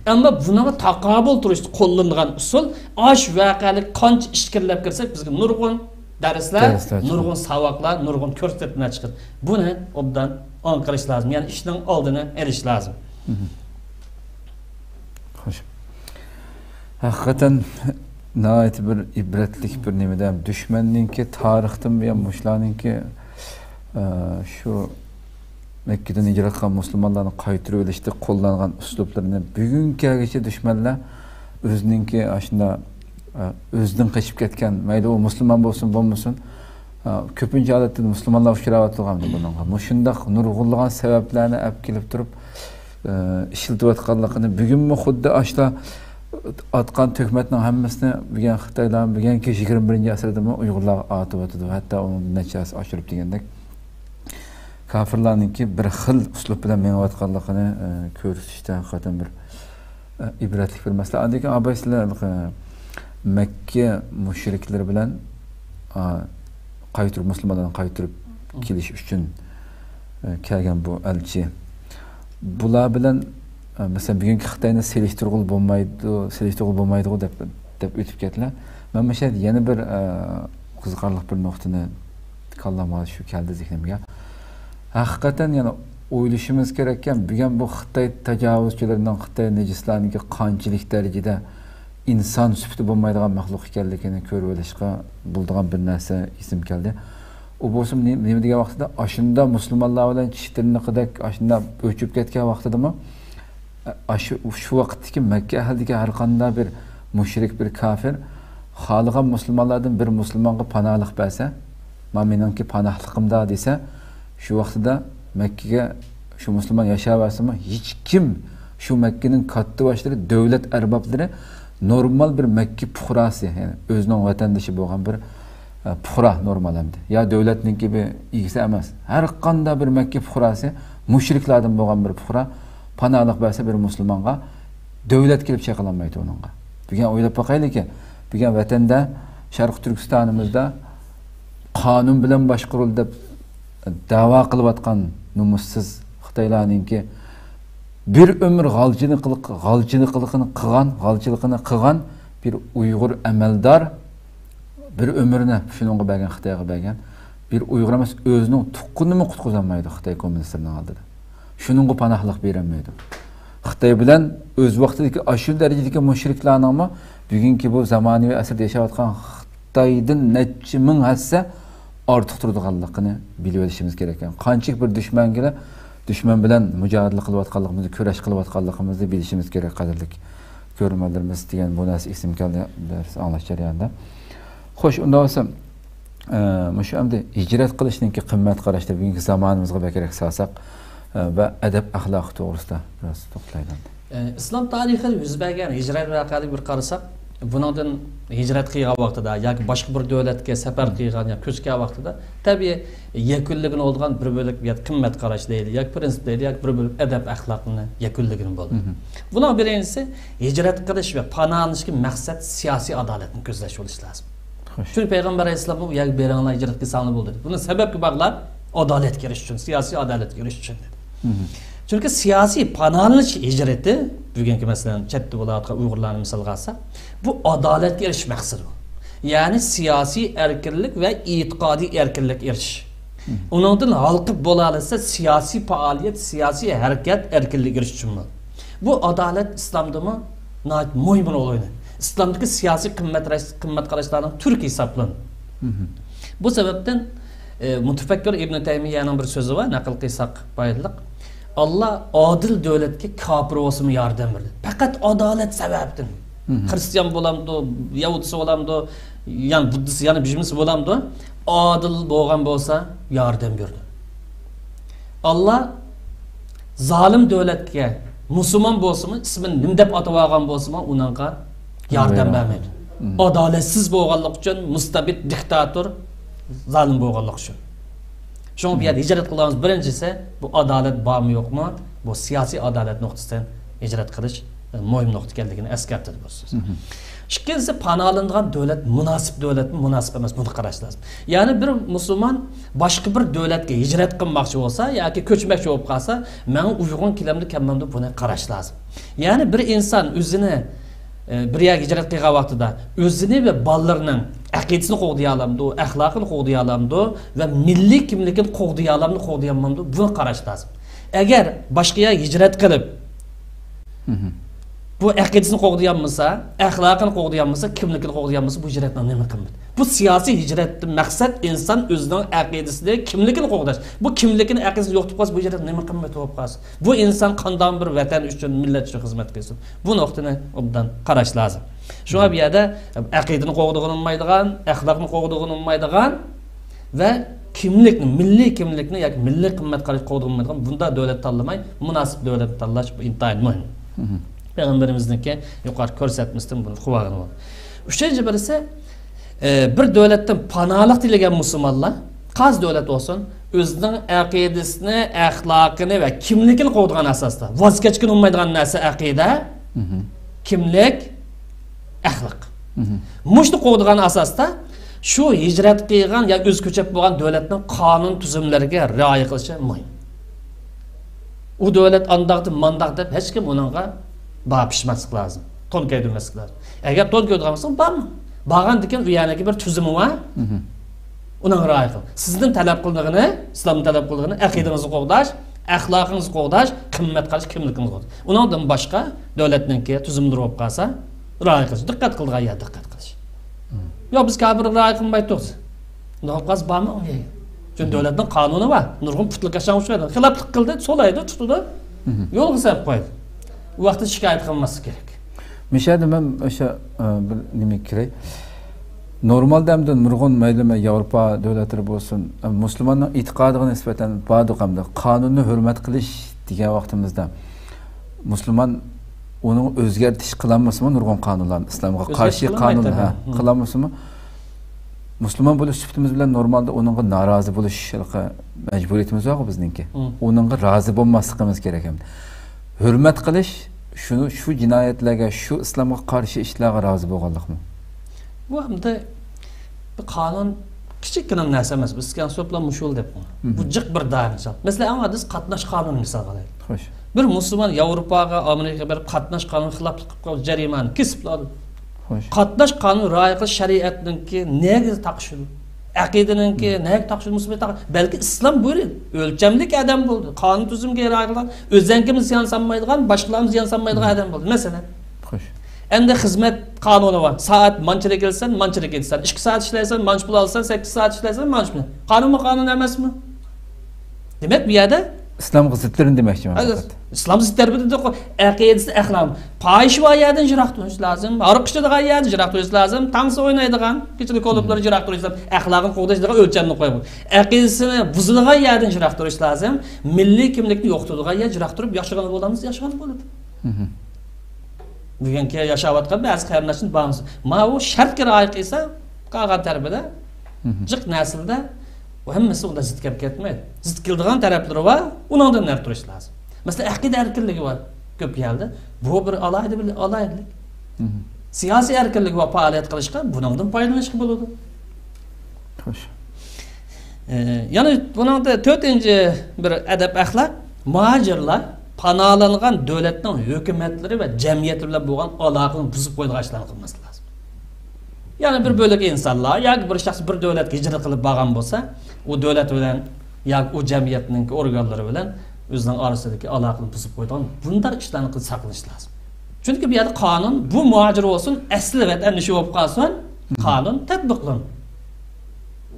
ئەمما بۇنىڭغا تاقابىل تۇرۇشتا قوللىنىدىغان ئۇسۇل، ئاش ۋەقەلىك قانچە ئىچكىرىلەپ كىرسەك، بىزگە نۇرغۇن دەرسلەر، دەرسلەر چىقىدۇ. نۇرغۇن ساۋاقلار، نۇرغۇن كۆرسەتمىلەر چىقىدۇ. بۇنى ئوبدان ئاڭقىرىش لازىم. يەنى ئىشنىڭ ئالدىنى ئېلىش لازىم. خوش. ھەقىقەتەن ناھايىتى بىر ئىبرەتلىك بىر نېمىدە، دۈشمەننىڭكى تارىختىن بۇيان مۇشۇلارنىڭكى، ئە، شۇ مەككىدىن ھىجرەت قىلغان مۇسۇلمانلارنى قايتۇرۇۋېلىشتا قوللانغان ئۇسلۇبلىرىنى بۈگۈنگىچە دۈشمەنلەر ئۆزىنىڭكى ئاشۇنداق، ئە، ئۆزىدىن قېچىپ كەتكەن، مەيلى ئۇ مۇسۇلمان بولسۇن، بولمىسۇن، ئە، كۆپىنچە ھالەتتە مۇسۇلمانلار ئۇچراۋاتىدىغان بۇنىڭغا. مۇشۇنداق نۇرغۇنلىغان سەۋەبلەرنى ئەپ كېلىپ تۇرۇپ، ئە، ئىشلىتىۋاتقانلىقىنى، بۈگۈنمۇ خۇددى ئاشۇلا ئاتقان تۆھمەتنىڭ ھەممىسىنى بۈگۈن خىتايلار، بۈگۈنكى يىگىرمە بىرىنچى ئەسىردىمۇ ئۇيغۇرلارغا ئاتىۋاتىدۇ. ھەتتا ئۇنىڭ نەچچە ھەسسە ئاشۇرۇپ دېگەندەك. كاپىرلارنىڭكى بىر خىل ئۇسلۇب بىلەن مېڭىۋاتقانلىقىنى، ئە، كۆرسىتىشتە ھەقىقەتەن بىر، ئە، ئىبرەتلىك بىر مەسىلە. ئاندىن كېيىن ئاباي سىلەر، ئە، مەككە مۇشرىكلىرى بىلەن، ئا، قايتۇرۇپ، مۇسۇلمانلارنى قايتۇرۇپ كېلىش ئۈچۈن، ئە، كەلگەن بۇ ئەلچى. بۇلار بىلەن، ئە، مەسىلەن، بۈگۈنكى خىتاينى سېلىشتۇرغىلى بولمايدۇ، سېلىشتۇرغىلى بولمايدىغۇ دەپ، دەپ ئۆتۈپ كەتتىلەر. مەن مۇشۇ يەردە يەنە بىر، ئە، قىزىقارلىق بىر نۇقتىنى كاللامغا شۇ كەلدى زېھنىمگە. ھەقىقەتەن يەنە ئويلىشىمىز كېرەككەن، بۈگۈن بۇ خىتاي تاجاۋۇزچىلىرىنىڭ، خىتاي نىجىسلارنىڭكى قانچىلىك دەرىجىدە ئىنسان سۈپىتى بولمايدىغان مەخلۇق ئىكەنلىكىنى كۆرۈۋېلىشقا بولىدىغان بىر نەرسە ئېسىمگە كەلدى. ئۇ بولسا نېمە، نېمە دېگەن ۋاقتىدا، ئاشۇنداق مۇسۇلمانلار بىلەن چىش تىرنىقىدەك ئاشۇنداق ئۆچۈپ كەتكەن ۋاقتىدىمۇ، ئاشۇ، شۇ ۋاقىتتىكى مەككە ئەھلىدىكى ھەر قانداق بىر مۇشرىك، بىر كاپىر خالىغان مۇسۇلمانلاردىن بىر مۇسۇلمانغا پاناھلىق بەرسە، ما مېنىڭكى پاناھلىقىمدا دېسە، شۇ ۋاقتىدا مەككىگە شۇ مۇسۇلمان ياشاۋەرسىمۇ، ھېچكىم، شۇ مەككىنىڭ كاتتىباشلىرى، دۆلەت ئەربابلىرى، نورمال بىر مەككە پۇقراسى، يەنى ئۆزىنىڭ ۋەتەندىشى بولغان بىر، ئە، پۇقرا، نورمال ئەمدى. يا دۆلەتنىڭكى بىر ئىگىسى ئەمەس. ھەر قانداق بىر مەككە پۇقراسى، مۇشرىكلاردىن بولغان بىر پۇقرا پاناھلىق بەرسە بىر مۇسۇلمانغا، دۆلەت كېلىپ چېقىلالمايدۇ ئۇنىڭغا. بۈگۈن ئويلاپ باقايلىكى، بۈگۈن ۋەتەندە، شەرقىي تۈركىستانىمىزدا قانۇن بىلەن باشقۇرۇلدى دەپ دەۋا قىلىۋاتقان نومۇسسىز خىتايلارنىڭكى بىر ئۆمۈر غالچىلىقلىق-، غالچىلىقلىقىنى قىلغان، غالچىلىقىنى قىلغان بىر ئۇيغۇر ئەمەلدار بىر ئۆمرىنى شۇنىڭغا بەرگەن، خىتايغا بەرگەن بىر ئۇيغۇر ئەمەس، ئۆزىنىڭ تۇغقىنىنىمۇ قۇتقۇزالمايدۇ خىتاي كوممۇنىستلىرىنىڭ ئالدىدا. شۇنىڭغا پاناھلىق بېرەلمەيدۇ. خىتاي بىلەن ئۆز ۋاقتىدىكى ئاشۇ دەرىجىدىكى مۇشرىكلارنىڭمۇ بۈگۈنكى بۇ زامانىۋى ئەسىردە ياشاۋاتقان خىتايدىن نەچچە مىڭ ھەسسە ئارتۇق تۇرىدىغانلىقىنى بىلىۋېلىشىمىز كېرەك. قانچىلىك بىر دۈشمەنگىلا، دۈشمەن بىلەن مۇجادىلە قىلىۋاتقانلىقىمىزنى، كۈرەش قىلىۋاتقانلىقىمىزنى بىلىشىمىز كېرەك، قەدىرلىك كۆرۈرمەنلىرىمىز، دېگەن بۇ نەرسە ئېسىمگە كەلدى دەرس ئاڭلاش جەريانىدا. خوش، ئۇنداق بولسا، ئە، مۇشۇ ئەمدى ھىجرەت قىلىشنىڭكى قىممەت قاراشلىرى بۈگۈنكى زامانىمىزغا بەكرەك سالساق، ئە، ۋە ئەدەپ ئەخلاقى توغرىسىدا بىراز توختىلايلى ئەمدى. ئە، ئىسلام تارىخىدا يۈز بەرگەن ھىجرەت ۋەقەلىرىگە بىر قارىساق، بۇنىڭدىن ھىجرەت قىلغان ۋاقتىدا ياكى باشقا بىر دۆلەتكە سەپەر قىلغان يا كۆچكەن ۋاقتىدا، تەبىئىي، يەكۈنلىگىنى بولىدىغان بىر بۆلەك يا قىممەت قاراش دەيلى، ياكى پىرىنسىپ دەيلى، ياكى بىر بۆلەك ئەدەپ ئەخلاقنى يەكۈنلىگىنى بولىدۇ. بۇنىڭ بىرىنچىسى، ھىجرەت قىلىش ۋە پاناھلىنىشتىكى مەقسەت سىياسىي ئادالەتنى كۆزلەش بولۇشى لازىم. خوش. چۈنكى پەيغەمبەر ئەلەيھىسسالام بۇ يەرگە بېرىڭلار، ھىجرەت قىلساڭلار بولدى دېدى. بۇنى سەۋەبكە باغلاپ، ئادالەتكە ئېرىشىش ئۈچۈن، سىياسىي ئادالەتكە ئېرىشىش ئۈچۈن دېدى. چۈنكى سىياسىي پاناھلىنىش ھىجرىتى، بۈگۈنكى مەسىلەن، چەتتە بولۇۋاتقان ئۇيغۇرلارنى مىسالغا ئالساق، بۇ ئادالەتكە ئېرىشىش مەقسىتى بۇ. يەنى سىياسىي ئەركىنلىك ۋە ئېتىقادىي ئەركىنلىككە ئېرىشىش. ئۇنىڭدىن ھالقىپ بولالىسا، سىياسىي پائالىيەت، سىياسىي ھەرىكەت ئەركىنلىكىگە ئېرىشىش ئۈچۈنمۇ. بۇ ئادالەت ئىسلامدىمۇ ناھايىتى مۇھىم رول ئوينايدۇ. ئىسلامدىكى سىياسىي قىممەت، قىممەت قاراشلارنىڭ تۈركى ھېسابلىنىدۇ. بۇ سەۋەبتىن، ئە، مۇتەپەككۇر ئىبن تەيمىيەنىڭ بىر سۆزى بار، نەقىل قىلساق پايدىلىق. ئاللا ئادىل دۆلەتكە كاپىر بولسىمۇ ياردەم بېرىدۇ. پەقەت ئادالەت سەۋەبىدىن. خرىستىيان بولامدۇ، يەھۇدىيسى بولامدۇ، يەنى بۇددىست، يەنى بىزمىسى بولامدۇ، ئادىل بولغان بولسا ياردەم بېرىدۇ. ئاللا زالىم دۆلەتكە مۇسۇلمان بولسىمۇ، ئىسمىنى نېمە دەپ ئاتىۋالغان بولسىمۇ، ئۇنىڭغا ياردەم بەرمەيدۇ. ئادالەتسىز بولغانلىقى ئۈچۈن، مۇستەبىت، دىكتاتور، زالىم بولغانلىقى ئۈچۈن. شۇڭا بۇ يەردە ھىجرەت قىلىدىغان بىرىنچىسى، بۇ ئادالەت بارمۇ يوقمۇ؟ بۇ سىياسىي ئادالەت نۇقتىسىدىن ھىجرەت قىلىش، مۇھىم نۇقتا ئىكەنلىكىنى ئەسكەرتىدۇ بۇ سۆز. مم. ئىككىنچىسى، پاناھ ئالىنىدىغان دۆلەت مۇناسىپ دۆلەتمۇ، مۇناسىپ ئەمەس، بۇنى قاراش لازىم. يەنى بىر مۇسۇلمان باشقا بىر دۆلەتكە ھىجرەت قىلماقچى بولسا ياكى كۆچمەكچى بولۇپ قالسا، ماڭا ئۇيغۇن كېلەمدۇ، كەلمەمدۇ، بۇنى قاراش لازىم. يەنى بىر ئىنسان ئۆزىنى، ئە، بىر يەرگە ھىجرەت قىلغان ۋاقتىدا ئۆزىنى ۋە بالىلىرىنىڭ ئەقىدىسىنى قوغدىيالامدۇ، ئەخلاقىنى قوغدىيالامدۇ ۋە مىللىي كىملىكىنى قوغدىيالامدۇ، قوغدىيالمامدۇ، بۇنى قاراش لازىم. ئەگەر باشقا يەرگە ھىجرەت قىلىپ، مم. بۇ ئەقىدىسىنى قوغدىيالمىسا، ئەخلاقىنى قوغدىيالمىسا، كىملىكىنى قوغدىيالمىسا، بۇ ھىجرەتنىڭ نېمە قىممىتى؟ بۇ سىياسىي ھىجرەتتىن مەقسەت ئىنسان ئۆزىنىڭ ئەقىدىسىنى، كىملىكىنى قوغداش. بۇ كىملىكىنى، ئەقىدىسىنى يوقىتىپ قالسا، بۇ ھىجرەتنىڭ نېمە قىممىتى بولۇپ قالسا؟ بۇ ئىنسان قانداق بىر ۋەتەن ئۈچۈن، مىللەت ئۈچۈن خىزمەت قىلسۇن؟ بۇ نۇقتىنى ئوبدان قاراش لازىم. شۇڭا بۇ يەردە ئەقىدىنى قوغدىغىنى بولمايدىغان، ئەخلاقنى قوغدىغىنى بولمايدىغان ۋە كىملىكنى، مىللىي كىملىكنى ياكى مىللىي قىممەت قاراشنى قوغدىغىنى بولمايدىغان بۇنداق دۆلەت تاللىماي، مۇناسىپ دۆلەتنى تاللاش بۇ ئىنتايىن مۇھىم. مم. پەيغەمبىرىمىزنىڭكى يۇقىرى كۆرسەتمىسىدىن بۇنى قىلىۋالغىنى بولدى. ئۈچىنچى بىرسى، ئە، بىر دۆلەتتىن پاناھلىق تىلىگەن مۇسۇلمانلار، قايسى دۆلەت بولسۇن، ئۆزىنىڭ ئەقىدىسىنى، ئەخلاقىنى ۋە كىملىكىنى قوغدىغان ئاساستا، ۋاز كەچكىلى بولمايدىغان نەرسە ئەقىدە، مم. كىملىك، ئەخلاق. مم. مۇشۇنى قوغدىغان ئاساستا شۇ ھىجرەت قىلغان يا ئۆزى كۆچۈپ بولغان دۆلەتنىڭ قانۇن تۈزۈملىرىگە رىئايە قىلىشى مۇھىم. ئۇ دۆلەت ئانداقتى، مانداق دەپ ھېچكىم ئۇنىڭغا باغا پىشماسلىق لازىم. تون كىيدۈرمەسلىك لازىم. ئەگەر تون كىيدۈرگەن بولسىڭىز، بارماڭ. بارغاندىن كېيىن ئۇ يەرنىڭكى بىر تۈزۈمى بار. مم. ئۇنىڭغا رىئايە قىلىڭ. سىزدىن تەلەپ قىلىدىغىنى، ئىسلامدىن تەلەپ قىلىدىغىنى ئەقىدىڭىزنى قوغداش، ئەخلاقىڭىزنى قوغداش، قىممەت قاراش، كىملىكىڭىزنى قوغداش. ئۇنىڭدىن باشقا دۆلەتنىڭكى تۈزۈملىرى بولۇپ قالسا، رىئايە قىلىش. دىققەت قىلىدىغان يەر دىققەت قىلىش. مم. يا بىز كاپىرغا رىئايە قىلماي تۇرىمىز. ئۇنداق بولۇپ قالسا بارماڭ ئۇ يەرگە. چۈنكى دۆلەتنىڭ قانۇنى بار. نۇرغۇن پۇتلىق ياشانغۇچى بار. خىلاپلىق قىلدى، سولايدۇ، تۇتىدۇ. مم. يولغا سېلىپ قويىدۇ. ئۇ ۋاقىتتا شىكايەت قىلماسلىق كېرەك. مۇشۇ يەردە مەن ئاشۇ، ئە، بىر نېمە كىرەي. نورمالدا ئەمدى نۇرغۇن مەيلى ياۋروپا دۆلەتلىرى بولسۇن، ئە، مۇسۇلماننىڭ ئېتىقادىغا نىسبەتەن باردۇق ئەمدى. قانۇننى ھۆرمەت قىلىش دېگەن ۋاقتىمىزدا مۇسۇلمان ئۇنىڭ ئۆزگەرتىش قىلالمىسىمۇ نۇرغۇن قانۇنلارنى، ئىسلامغا قارشى قانۇنلار، ھە، قىلالمىسىمۇ مۇسۇلمان بولۇش سۈپىتىمىز بىلەن نورمالدا ئۇنىڭغا نارازى بولۇش ھېلىقى مەجبۇرىيىتىمىز بارغۇ بىزنىڭكى. مم. ئۇنىڭغا رازى بولماسلىقىمىز كېرەك ئەمدى. ھۆرمەت قىلىش، شۇنى، شۇ جىنايەتلەرگە، شۇ ئىسلامغا قارشى ئىشلارغا رازى بولغانلىقمۇ؟ بۇ ئەمدى بۇ قانۇن كىچىككىنە نەرسە ئەمەس. بىز كەڭ سۆزلەپ مۇشۇ دەپ قويۇڭ. مم. بۇ جىق بىر دائىرە مىسال. مەسىلەن، ئەڭ ئاددىيسى قاتناش قانۇنى مىسالغا ئالايلى. خوش. بىر مۇسۇلمان ياۋروپاغا، ئامېرىكىغا بېرىپ قاتناش قانۇنى خىلاپلىق قىلىپ قالسا، جەرىمانە، كېسىپلا ئالىدۇ. خوش. قاتناش قانۇنى رىئايە قىلىش شەرىئەتنىڭكى نەگە تاقىشىدۇ؟ ئەقىدىنىڭكى نەگە تاقىشىدۇ؟ مۇسۇلمان تاق-، بەلكى ئىسلام بۇيرۇيدۇ. ئۆلچەملىك ئادەم بولدى. قانۇن تۈزۈمگە رىئايە قىلغان، ئۆزەڭگىمۇ زىيان سالمايدىغان، باشقىلارغا زىيان سالمايدىغان ئادەم بولدى. مەسىلەن. خوش. ئەمدى خىزمەت قانۇنى بار. سائەت مانچىدا كېلىسەن، مانچىدا كېتىسەن. ئىككى سائەت ئىشلەيسەن، مانچە پۇل ئالىسەن، سەككىز سائەت ئىشلەيسەن، مانچە پۇل. قانۇنمۇ قانۇن ئەمەسمۇ؟ دېمەك، بۇ يەردە ئىسلامغا زىتلىرىنى دېمەكچىمەن پەقەت. ئىسلام زىت تەرىپىدە ئەقىدىسى، ئەخلاق. پاھىشە بار يەردىن يىراق تۇرۇش لازىم. ھاراق ئىچىدىغان يەردىن يىراق تۇرۇش لازىم. تانسا ئوينايدىغان، كېچىدە كۇلۇبلاردا يىراق تۇرۇش لازىم. ئەخلاقىنى قوغداش دېگەن ئۆلچەمنى قويۇپ، ئەقىدىسىنى بۇزىدىغان يەردىن يىراق تۇرۇش لازىم. مىللىي كىملىكنى يوقىتىدىغان يەردىن يىراق تۇرۇپ ياشىغىلى بولامىز، ياشىغىلى بولىدۇ. مم. بۈگۈنكى ياشاۋاتقان بەزى قېرىنداشلىرىمىز بارمىز. ماۋۇ شەرتكە رىئايە قىلسا، قالغان تەرىپىدە، مم، جىق نەرسىلەردە بۇ ھەممىسى ئۇنداق زىت كەپ كەتمەيدۇ. زىت كېلىدىغان تەرەپلىرى بار، ئۇنىڭدىن نەرە تۇرۇش لازىم. مەسىلەن، ئەقىدە ئەركىنلىكى بار كۆپ يەردە. بۇ بىر ئالاھىدە بىر ئالاھىدىلىك. مم. سىياسىي ئەركىنلىكى بار پائالىيەت قىلىشقا، بۇنىڭدىن پايدىلىنىشقا بولىدۇ. خوش. ئە، يەنە بۇنىڭدا تۆتىنچى بىر ئەدەپ ئەخلاق، مۇھاجىرلار پاناھلانغان دۆلەتنىڭ ھۆكۈمەتلىرى ۋە جەمئىيەتلىرى بىلەن بولغان ئالاقىنى بۇزۇپ قويىدىغان ئىشلارنى قىلماسلىق لازىم. يەنى بىر بۆلەك ئىنسانلار ياكى بىر شەخس بىر دۆلەتكە ھىجرەت قىلىپ بارغان بولسا، ئۇ دۆلەت بىلەن ياكى ئۇ جەمئىيەتنىڭكى ئورگانلىرى بىلەن ئۆزىنىڭ ئارىسىدىكى ئالاقىنى بۇزۇپ قويىدىغان بۇنداق ئىشلارنى قىل-، ساقلىنىش لازىم. چۈنكى بۇ يەردە قانۇن، بۇ مۇھاجىر بولسۇن، ئەسلى ۋەتەندىشى بولۇپ قالسۇن، قانۇن تەتبىقلىنىدۇ.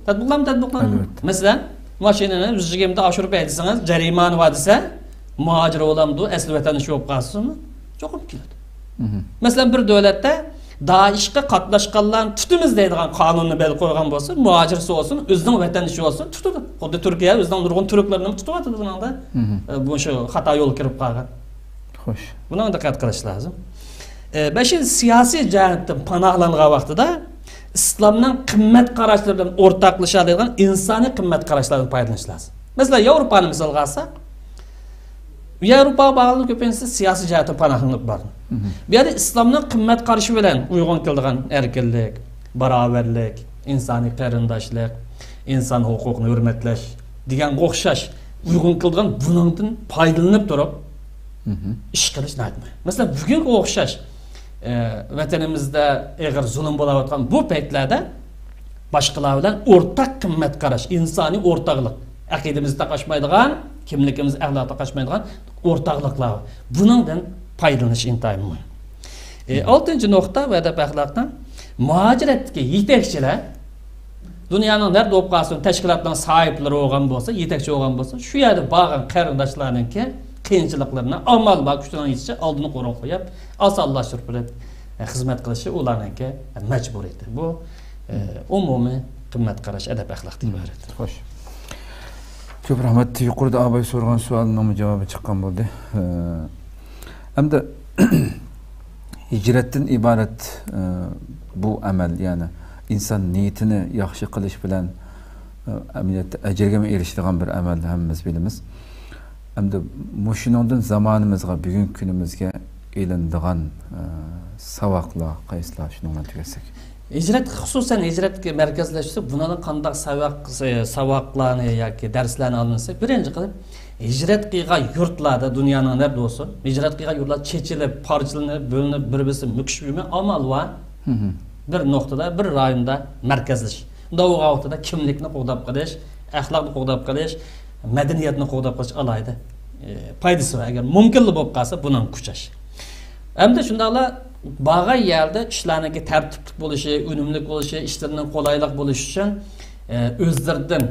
تەتبىقلانمۇ تەتبىقلانمايدۇ. ئەلۋەتتە. مەسىلەن، ماشىنىنى يۈز يىگىرمىدە ئاشۇرۇپ ھەيدىسىڭىز، جەرىمانە بار دېسە، مۇھاجىر بولامدۇ، ئەسلى ۋەتەندىشى بولۇپ قالسىمۇ؟ چوقۇم كېلىدۇ. مەسىلەن، بىر دۆلەتتە دائىشقا قاتناشقانلارنى تۇتىمىز دەيدىغان قانۇننى بەلگىلەپ قويغان بولسا، مۇھاجىرسى بولسۇن، ئۆزىنىڭ ۋەتەندىشى بولسۇن، تۇتىدۇ. خۇددى تۈركىيە ئۆزىنىڭ نۇرغۇن تۈركلىرىنىمۇ تۇتۇۋاتىدۇ بۇنىڭدا. ئە، بۇ شۇ خاتا يولغا كىرىپ قالغان. خوش. بۇنىڭغا دىققەت قىلىش لازىم. ئە، بەشىنچى، سىياسىي جەھەتتىن پاناھلانغان ۋاقتىدا ئىسلامنىڭ قىممەت قاراشلىرى بىلەن ئورتاقلىشالايدىغان ئىنسانىي قىممەت قاراشلاردىن پايدىلىنىش لازىم. مەسىلەن، ياۋروپانى مىسالغا ئالساق، ياۋروپاغا بارغانلار كۆپىنچىسى سىياسىي جەھەتتىن پاناھلىنىپ بارىدۇ. بۇ يەردە ئىسلامنىڭ قىممەت قارىشى بىلەن ئۇيغۇن كېلىدىغان ئەركىنلىك، باراۋەرلىك، ئىنسانىي قېرىنداشلىق، ئىنسان ھوقۇقىنى ھۆرمەتلەش دېگەنگە ئوخشاش ئۇيغۇن كېلىدىغان بۇنىڭدىن پايدىلىنىپ تۇرۇپ ئىش قىلىش ناھايىتى مۇھىم. مەسىلەن، بۈگۈنگە ئوخشاش، ئە، ۋەتىنىمىزدە ئېغىر زۇلۇم بولاۋاتقان بۇ پەيتلەردە باشقىلار بىلەن ئورتاق قىممەت قاراش، ئىنسانىي ئورتاقلىق، ئەقىدىمىز تاقاشمايدىغان، كىملىكىمىز، ئەخلاق تاقاشمايدىغان ئورتاقلىقلار بار. بۇنىڭدىن پايدىلىنىش ئىنتايىن مۇھىم. ئى، ئالتىنچى نۇقتا، ۋە ئەدەپ ئەخلاقتىن مۇھاجىرەتتىكى يېتەكچىلەر دۇنيانىڭ نەدە بولۇپ قالسۇن، تەشكىلاتنىڭ ساھىبلىرى بولغان بولسا، يېتەكچى بولغان بولسا، شۇ يەردە بارغان قېرىنداشلارنىڭكى قىيىنچىلىقلىرىنى ئامال بار كۈچىنىڭ يېتىشىچە ئالدىنى قورۇپ قويۇپ، ئاسانلاشتۇرۇپ بېرىپ، ئە، خىزمەت قىلىشى ئۇلارنىڭكى مەجبۇرىيىتى. بۇ، ئە، ئومۇمىي قىممەت قاراش، ئەدەپ ئەخلاقتىن ئىبارەت. خوش. كۆپ رەھمەت. يۇقىرىدا ئاباي سورىغان سوئالنىڭمۇ جاۋابى چىققان بولدى. ئە، ئەمدى ھىجرەتتىن ئىبارەت، ئە، بۇ ئەمەل، يەنى ئىنسان نىيىتىنى ياخشى قىلىش بىلەن، ئە، ئەمەلىيەتتە ئەجىرگىمۇ ئېرىشىدىغان بىر ئەمەل، ھەممىمىز بىلىمىز. ئەمدى مۇشۇنىڭدىن زامانىمىزغا، بۈگۈنكى كۈنىمىزگە ئېلىنىدىغان، ئە، ساۋاقلار قايسىلار؟ شۇنىڭ بىلەن تۈگەتسەك. ھىجرەت، خۇسۇسەن ھىجرەتكە مەركەزلەشسە، بۇنىڭدىن قانداق ساۋاق، ساۋاقلارنى ياكى دەرسلەرنى ئالىنسا، بىرىنچى قىلىپ، ھىجرەت قىلغان يۇرتلاردا، دۇنيانىڭ نەدە بولسۇن، ھىجرەت قىلغان يۇرتلار چېچىلىپ، پارچىلىنىپ، بۆلۈنۈپ، بىر-بىرسى مۆكۈشۈپ يۈرمەي، ئامال بار. بىر نۇقتىدا، بىر رايوندا مەركەزلىشىش. ئۇنداق بولغان ۋاقتىدا كىملىكنى قوغداپ قېلىش، ئەخلاقنى قوغداپ قېلىش، مەدەنىيەتنى قوغداپ قېلىش ئالاھىدە، ئە، پايدىسى بار. ئەگەر مۇمكىنلا بولۇپ قالسا، بۇنىڭغا كۈچەش. ئەمدى شۇنداقلا بارغان يەردە ئىشلارنىڭكى تەرتىپلىك بولۇشى، ئۈنۈملۈك بولۇشى، ئىشلىرىنىڭ قولايلىق بولۇشى ئۈچۈن، ئە، ئۆزلىرىدىن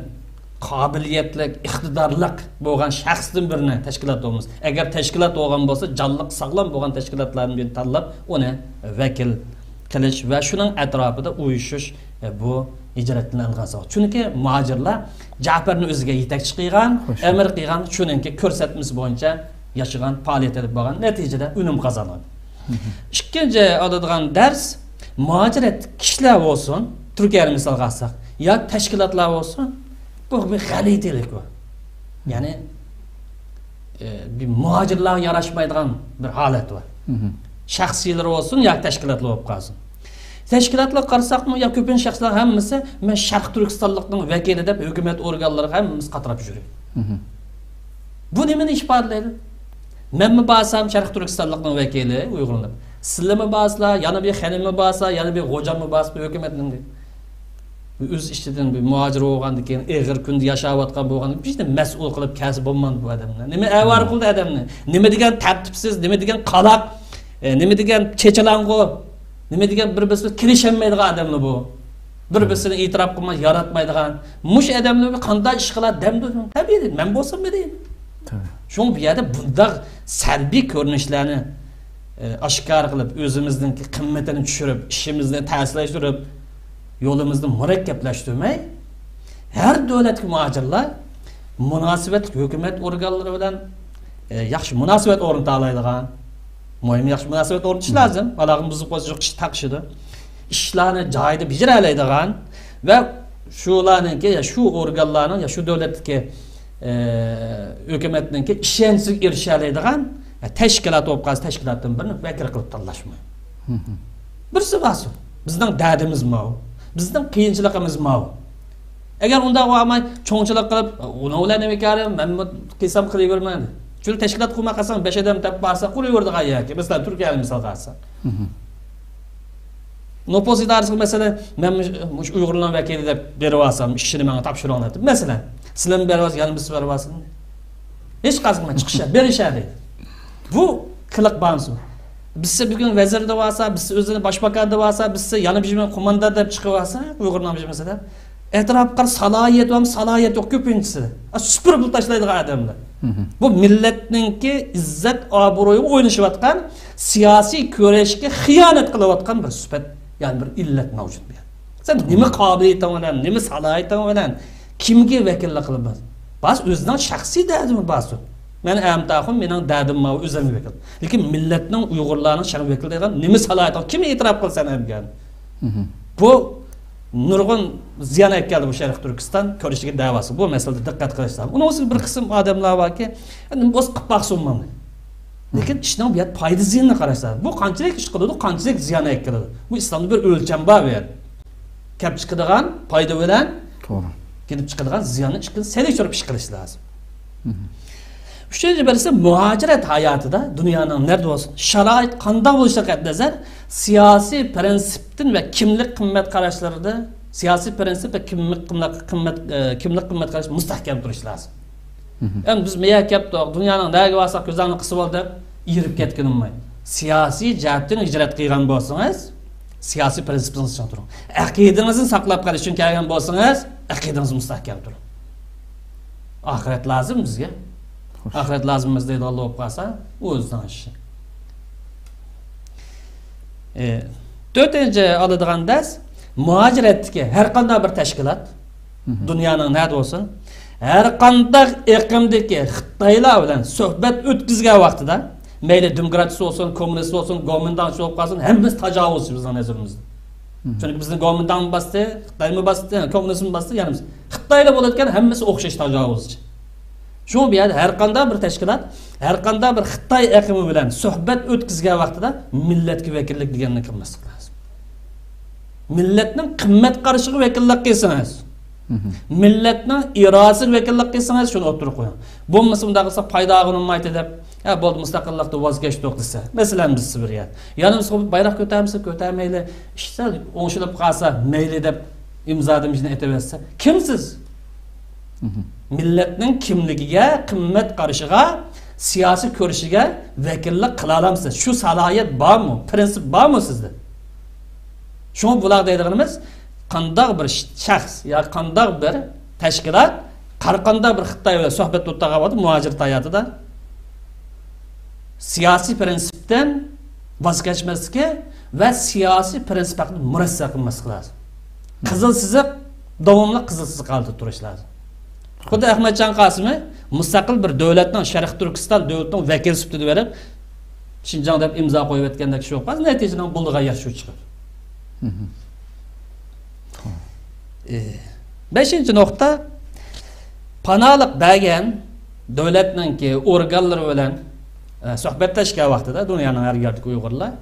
قابىلىيەتلىك، ئىقتىدارلىق بولغان شەخستىن بىرنى تەشكىلات بولمىسا، ئەگەر تەشكىلات بولغان بولسا، جانلىق، ساغلام بولغان تەشكىلاتلاردىن بىرنى تاللاپ، ئۇنى ۋەكىل قىلىش ۋە شۇنىڭ ئەتراپىدا ئۇيۇشۇش، ئە، بۇ ھىجرەتتىن ئالغان ساۋاق. چۈنكى مۇھاجىرلار جەپەرنى ئۆزىگە يېتەكچى قىلغان، ئەمىر قىلغان، شۇنىڭكى كۆرسەتمىسى بويىچە ياشىغان، پائالىيەت ئېلىپ بارغان، نەتىجىدە ئۈنۈم قازانغان. ئىككىنچى ئالىدىغان دەرس، مۇھاجىرەت كىشىلەر بولسۇن، تۈركىيەنى مىسالغا ئالساق، يا تەشكىلاتلار بولسۇن، بۇ بىر غەلىتىلىك بۇ. يەنى، ئە، بىر مۇھاجىرلارغا ياراشمايدىغان بىر ھالەت بار. شەخسىيلىرى بولسۇن ياكى تەشكىلاتلار بولۇپ قالسۇن. تەشكىلاتلارغا قارىساقمۇ، يا كۆپىنچە شەخسلەر ھەممىسى، «مەن شەرقىي تۈركىستانلىقنىڭ ۋەكىلى» دەپ، ھۆكۈمەت ئورگانلىرىغا ھەممىسى قاتراپ يۈرىدۇ. بۇ نېمىنى ئىپادىلەيدۇ؟ مەنمۇ بارسام شەرقىي تۈركىستانلىقنىڭ ۋەكىلى ئۇيغۇرلىنىپ، سىلىمۇ بارسىلا، يەنە بىر خېنىممۇ بارسا، يەنە بىر غوجاممۇ بارسا، ھۆكۈمەتنىڭ ئۆز ئىچىدىن بىر مۇھاجىر بولغاندىن كېيىن، ئېغىر كۈندە ياشاۋاتقان بولغاندىن كېيىن، بىر مەسئۇل قىلىپ كەلسە بولمامدۇ بۇ ئادەمنى؟ نېمە ئاۋارە قىلدى ئادەمنى؟ نېمە دېگەن تەرتىپسىز، نېمە دېگەن قالاق، ئە، نېمە دېگەن چېچىلاڭغۇ، نېمە دېگەن بىر-بىرسى بىلەن كېلىشەلمەيدىغان ئادەملا بۇ. بىر-بىرسىنى ئېتىراپ قىلماي، ياراتمايدىغان. مۇشۇ ئادەملەر قانداق ئىش قىلار دەمدۇ؟ تەبىئىي، مەن بولساممۇ دەيمەن. شۇڭا بۇ يەردە بۇنداق سەلبىي كۆرۈنۈشلەرنى، ئە، ئاشكارا قىلىپ، ئۆزىمىزنىڭكى قىممىتىنى چۈشۈرۈپ، ئىشىمىزنى تەسلەشتۈرۈپ، يولىمىزنى مۇرەككەپلەشتۈرمەي، ھەر دۆلەتكە مۇھاجىرلار مۇناسىۋەتلىك ھۆكۈمەت ئورگانلىرى بىلەن، ئە، ياخشى مۇناسىۋەت ئورنىتالايدىغان، مۇھىم ياخشى مۇناسىۋەت ئورنىتىش لازىم. ئالاقىنى بۇزۇپ قويسا، يوق ئىش تاقىشىدۇ. ئىشلارنى جايىدا بېجىرەلەيدىغان ۋە شۇلارنىڭكى، يا شۇ ئورگانلارنىڭ، يا شۇ دۆلەتتىكى، ئە، ھۆكۈمەتنىڭكى ئىشەنچىگە ئېرىشەلەيدىغان، ئە، تەشكىلات بولۇپ قالسا، تەشكىلاتتىن بىرنى ۋەكىل قىلىپ تاللاشمۇ. بىرسى بارسۇن. بىزنىڭ دەردىمىز ماۋۇ. بىزنىڭ قىيىنچىلىقىمىز ماۋۇ. ئەگەر ئۇنداق بولماي، چوڭچىلىق قىلىپ، «ئۇنىڭ بىلەن نېمە كارىم، مەنمۇ قىلسام قىلىۋېرىمەن» دەپ. چۈنكى تەشكىلات قۇرماي قالساڭ، بەش ئادەم تاپىپ بارسا قۇرۇۋېرىدىغان ياكى، مەسىلەن، تۈركىيەنى مىسالغا ئالساق. نوپۇس ئىدارىسىغا، مەسىلەن، «مەن مۇش-، مۇشۇ ئۇيغۇرلارنىڭ ۋەكىلى دەپ بېرىۋالسام، ئىشىنى ماڭا تاپشۇرۇڭ» دەپ. مەسىلەن، سىلەرمۇ بېرىۋالسا، يەنە بىرسى بېرىۋالسۇن. ھېچ قايسىغا مەن چىقىش، بېرىش دەيدۇ. بۇ قىلىق بارمىسۇن؟ بىرسى بۈگۈن ۋەزىر دەۋالسا، بىرسى ئۆزىنى باش باكار دەۋالسا، بىرسى يەنە بىر قوماندان دەپ چىقىۋالسا، ئۇيغۇرنىڭ بىر مەسىلە. ئەتراپقا قارا، سالاھىيەت بارمۇ؟ سالاھىيەت يوق كۆپىنچىسى. ئا، سۈپۈرۈپ تاشلايدىغان ئادەملەر. بۇ مىللەتنىڭكى ئىززەت ئابرۇيىغا ئوينىشىۋاتقان سىياسىي كۈرەشكە خىيانەت قىلىۋاتقان بىر سۈپەت، يەنى بىر ئىللەت مەۋجۇت بۇ يەردە. سەن نېمە قابىلىيىتىڭ بىلەن، نېمە سالاھىيىتىڭ بىلەن كىمگە ۋەكىللىك قىلىپ بار؟ بەزى ئۆزىنىڭ شەخسىي دەردىمۇ بارسۇن. مەن ئەمتاخۇن، مېنىڭ دەردىم ماۋۇ، ئۆزۈمگە ۋەكىل. لېكىن مىللەتنىڭ، ئۇيغۇرلارنىڭ سەن ۋەكىل دەيدىغان نېمە سالاھىيىتىڭ، كىم ئېتىراپ قىلسا سەن ئەمگەن؟ بۇ نۇرغۇن زىيان ئەكەلدى بۇ شەرقىي تۈركىستان كۈرىشىدىكى دەۋاسى. بۇ مەسىلىدە دىققەت قىلىش لازىم. ئۇنىڭ ئۈستىگە بىر قىسىم ئادەملەر باركى، ئەمدى بولسا قىلىپ باقسۇن مانا. لېكىن ئىشنىڭ بۇ يەردە پايدا زىيىنىنى قاراش لازىم. بۇ قانچىلىك ئىش قىلىدۇ، قانچىلىك زىيان ئەكېلىدۇ. بۇ ئىسلامدا بىر ئۆلچەم بار بۇ يەردە. كەپ چىقىدىغان پايدا بىلەن توغرا. كېلىپ چىقىدىغان زىياننى ئىككىنى سېلىشتۇرۇپ ئىش قىلىش لازىم. مم. ئۈچىنچى بىرسى، مۇھاجىرەت ھاياتىدا دۇنيانىڭ نەدە بولسۇن، شارائىت قانداق بولۇشىغا قەتئىينەزەر، سىياسىي پىرىنسىپتىن ۋە كىملىك قىممەت قاراشلىرىدا، سىياسىي پىرىنسىپ ۋە كىملىك قىممەت، قىممەت، ئە، كىملىك قىممەت قاراشتا مۇستەھكەم تۇرۇش لازىم. مم. ئەمدى بىز مەيەر كەپتۇق، دۇنيانىڭ نەگە بارساق كۆزلەرنى قىسىپ بولدى دەپ ئېرىپ كەتكىلى بولمايدۇ. سىياسىي جەھەتتىن ھىجرەت قىلغان بولسىڭىز، سىياسىي پىرىنسىپىڭىزنى چىڭ تۇرۇڭ. ئەقىدىڭىزنى ساقلاپ قېلىش ئۈچۈن كەلگەن بولسىڭىز، ئەقىدىڭىزنى مۇستەھكەم تۇرۇڭ. ئاخىرەت لازىم بىزگە. خوش. ئاخىرەت لازىم ئەمەس دەيدىغانلار بولۇپ قالسا، ئۇ ئۆزىنىڭ ئىشى. ئى، تۆتىنچى ئالىدىغان دەرس، مۇھاجىرەتتىكى ھەر قانداق بىر تەشكىلات، مم. دۇنيانىڭ نەدە بولسۇن، ھەر قانداق ئېقىمدىكى خىتايلار بىلەن سۆھبەت ئۆتكۈزگەن ۋاقتىدا، مەيلى دېموكراتچىسى بولسۇن، كوممۇنىست بولسۇن، گومىنداڭچى بولۇپ قالسۇن، ھەممىسى تاجاۋۇزچى بىزنىڭ نەزىرىمىزدە. مم. چۈنكى بىزنى گومىنداڭمۇ باستى، خىتايمۇ باستى، كوممۇنىزممۇ باستى، يەنە بىز خىتايلا بولىدىكەن، ھەممىسى ئوخشاش تاجاۋۇزچى. شۇڭا بۇ يەردە ھەر قانداق بىر تەشكىلات، ھەر قانداق بىر خىتاي ئېقىمى بىلەن سۆھبەت ئۆتكۈزگەن ۋاقتىدا مىللەتكە ۋەكىللىك دېگەننى قىلماسلىق لازىم. مىللەتنىڭ قىممەت قارىشىغا ۋەكىللىك قىلسىڭىز، مم. مىللەتنىڭ ئىرادىسىگە ۋەكىللىك قىلسىڭىز، شۇنى ئوتتۇرىغا قويۇڭ. بولمىسا ئۇنداق قىلسا پايدا ئالغىلى بولمايدۇ دەپ، ھە، بولدى، مۇستەقىللىقتىن ۋاز كەچتۇق دېسە، مەسىلەن، بىز بىر يەر. يەنە بىز بايراق كۆتەرمىسە كۆتەرمەيلى، ئىشتا ئوڭشىلىپ قالسا مەيلى دەپ ئىمزا دېمىشىنى ئېتىۋەتسە، كىم سىز؟ مم. مىللەتنىڭ كىملىكىگە، قىممەت قارىشىغا، سىياسىي كۆرۈشىگە ۋەكىللىك قىلالامسىز؟ شۇ سالاھىيەت بارمۇ؟ پىرىنسىپ بارمۇ سىزدە؟ شۇڭا بۇلار دەيدىغىنىمىز، قانداق بىر شەخس يا قانداق بىر تەشكىلات، ھەر قانداق بىر خىتاي بىلەن سۆھبەت ئۆتىدىغان ۋاقىتتا مۇھاجىرەت ھاياتىدا سىياسىي پىرىنسىپتىن ۋاز كەچمەسلىكى ۋە سىياسىي پىرىنسىپ ھەققىدە مۇرەسسە قىلماسلىق لازىم. قىزىل سىزىق، داۋاملىق قىزىل سىزىق ھالىتىدە تۇرۇش لازىم. خۇددى ئەخمەتجان قاسىمى مۇستەقىل بىر دۆلەتنىڭ، شەرقىي تۈركىستان دۆلىتىنىڭ ۋەكىلى سۈپىتىدە بېرىپ، شىنجاڭ دەپ ئىمزا قويۇۋەتكەندەك ئىش بولۇپ قالسا، نەتىجىنىڭ بولىدىغان يەر شۇ چىقىدۇ. مم. ئى، بەشىنچى نۇقتا، پاناھلىق بەرگەن دۆلەتنىڭكى ئورگانلىرى بىلەن، ئە، سۆھبەتلەشكەن ۋاقتىدا دۇنيانىڭ ھەر يېرىدىكى ئۇيغۇرلار،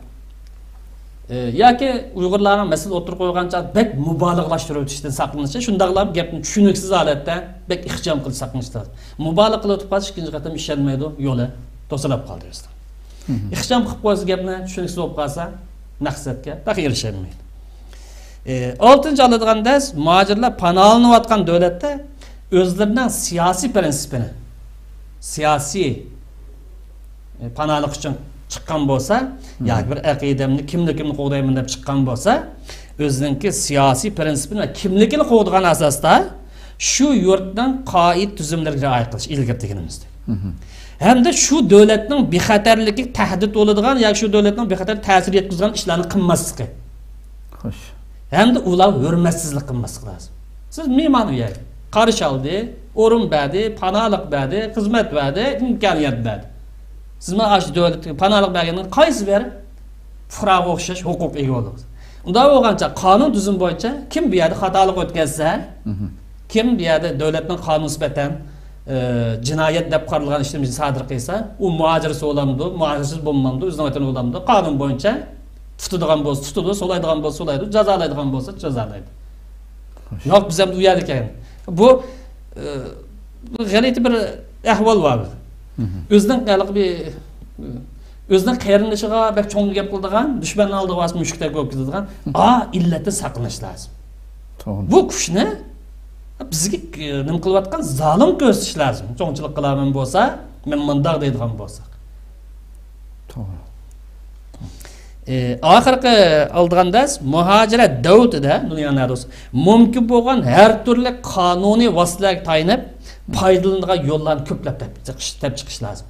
ئى، ياكى ئۇيغۇرلارنىڭ مەسىلە ئوتتۇرىغا قويغان چاغدا بەك مۇبالىغىلەشتۈرۈۋېتىشتىن ساقلىنىشى، شۇنداقلا گەپنى چۈشىنىكسىز ھالەتتە بەك ئىخچام قىلىپ ساقلىنىشى لازىم. مۇبالىغە قىلىۋېتىپ قالسا ئىككىنچى قېتىم ئىشەنمەيدۇ، يولى توسۇلۇپ قالدى بىزنىڭ. مم. ئىخچام قىلىپ قويسا گەپنى چۈشىنىكسىز بولۇپ قالسا، مەقسەتكە تېخى ئېرىشەلمەيدۇ. ئى، ئالتىنچى ئالىدىغان دەرس، مۇھاجىرلار پاناھلىنىۋاتقان دۆلەتتە ئۆزلىرىنىڭ سىياسىي پىرىنسىپىنى، سىياسىي، ئى، پاناھلىق ئۈچۈن چىققان بولسا، مم. ياكى بىر ئەقىدەمنى، كىملىكىمنى قوغدايمەن دەپ چىققان بولسا، ئۆزىنىڭكى سىياسىي پىرىنسىپىنى ۋە كىملىكىنى قوغدىغان ئاساستا شۇ يۇرتنىڭ قائىدە تۈزۈملىرىگە رىئايە قىلىش، ئىلگىرى دېگىنىمىزدەك. مم. ھەمدە شۇ دۆلەتنىڭ بىخەتەرلىكىگە تەھدىت بولىدىغان ياكى شۇ دۆلەتنىڭ بىخەتەر تەسىر يەتكۈزىدىغان ئىشلارنى قىلماسلىقى. خوش. ھەمدە ئۇلارغا ھۆرمەتسىزلىك قىلماسلىق لازىم. سىز مېھمان ئۇ يەرگە. قارشى ئالدى، ئورۇن بەردى، پاناھلىق بەردى، خىزمەت بەردى، ئىمكانىيەت بەردى. سىز مانا ئاشۇ دۆلەتكە پاناھلىق بەرگەندىن قايسى بىر پۇقراغا ئوخشاش ھوقۇق ئىگە بولدىڭىز؟ ئۇنداق بولغانچە قانۇن تۈزۈم بويىچە كىم بۇ يەردە خاتالىق ئۆتكەزسە، مم. كىم بۇ يەردە دۆلەتنىڭ قانۇنى نىسبەتەن، ئى، جىنايەت دەپ قارالغان ئىشلىرىنى سادىر قىلسا، ئۇ مۇھاجىر بولامدۇ، مۇھاجىرسىز بولمامدۇ، ئۆزىنىڭ ۋەتىنى بولامدۇ، قانۇن بويىچە تۇتىدىغان بولسا تۇتىدۇ، سولايدىغان بولسا سولايدۇ، جازالايدىغان بولسا جازالايدۇ. خوش. ياق، بىز ئەمدى ئۇ يەردە كەلگەن. بۇ، ئى، بۇ غەلىتە بىر ئەھۋال بار. مم. ئۆزىنىڭ ھېلىقى بىر، ئۆزىنىڭ قېرىندىشىغا بەك چوڭ گەپ قىلىدىغان، دۈشمەننىڭ ئالدىغا بارسا مۈشۈكتەك بولۇپ كېتىدىغان، مم. ئا ئىللەتتىن ساقلىنىش لازىم. توغرا. بۇ كۈچنى بىزگە، ئى، نېمە قىلىۋاتقان زالىم كۆرسىتىش لازىم. چوڭچىلىق قىلارمەن بولسا، مەن مۇنداق دەيدىغان بولسا. توغرا. ئى، ئاخىرقى ئالىدىغان دەرس، مۇھاجىرەت دەۋرىدە دۇنيا نەدە بولسا، مۇمكىن بولغان ھەر تۈرلۈك قانۇنىي ۋاسىتىلەرگە تايىنىپ پايدىلىنىدىغان يوللارنى كۆپلەپ تېپىپ چىقىش، تېپىپ چىقىش لازىم.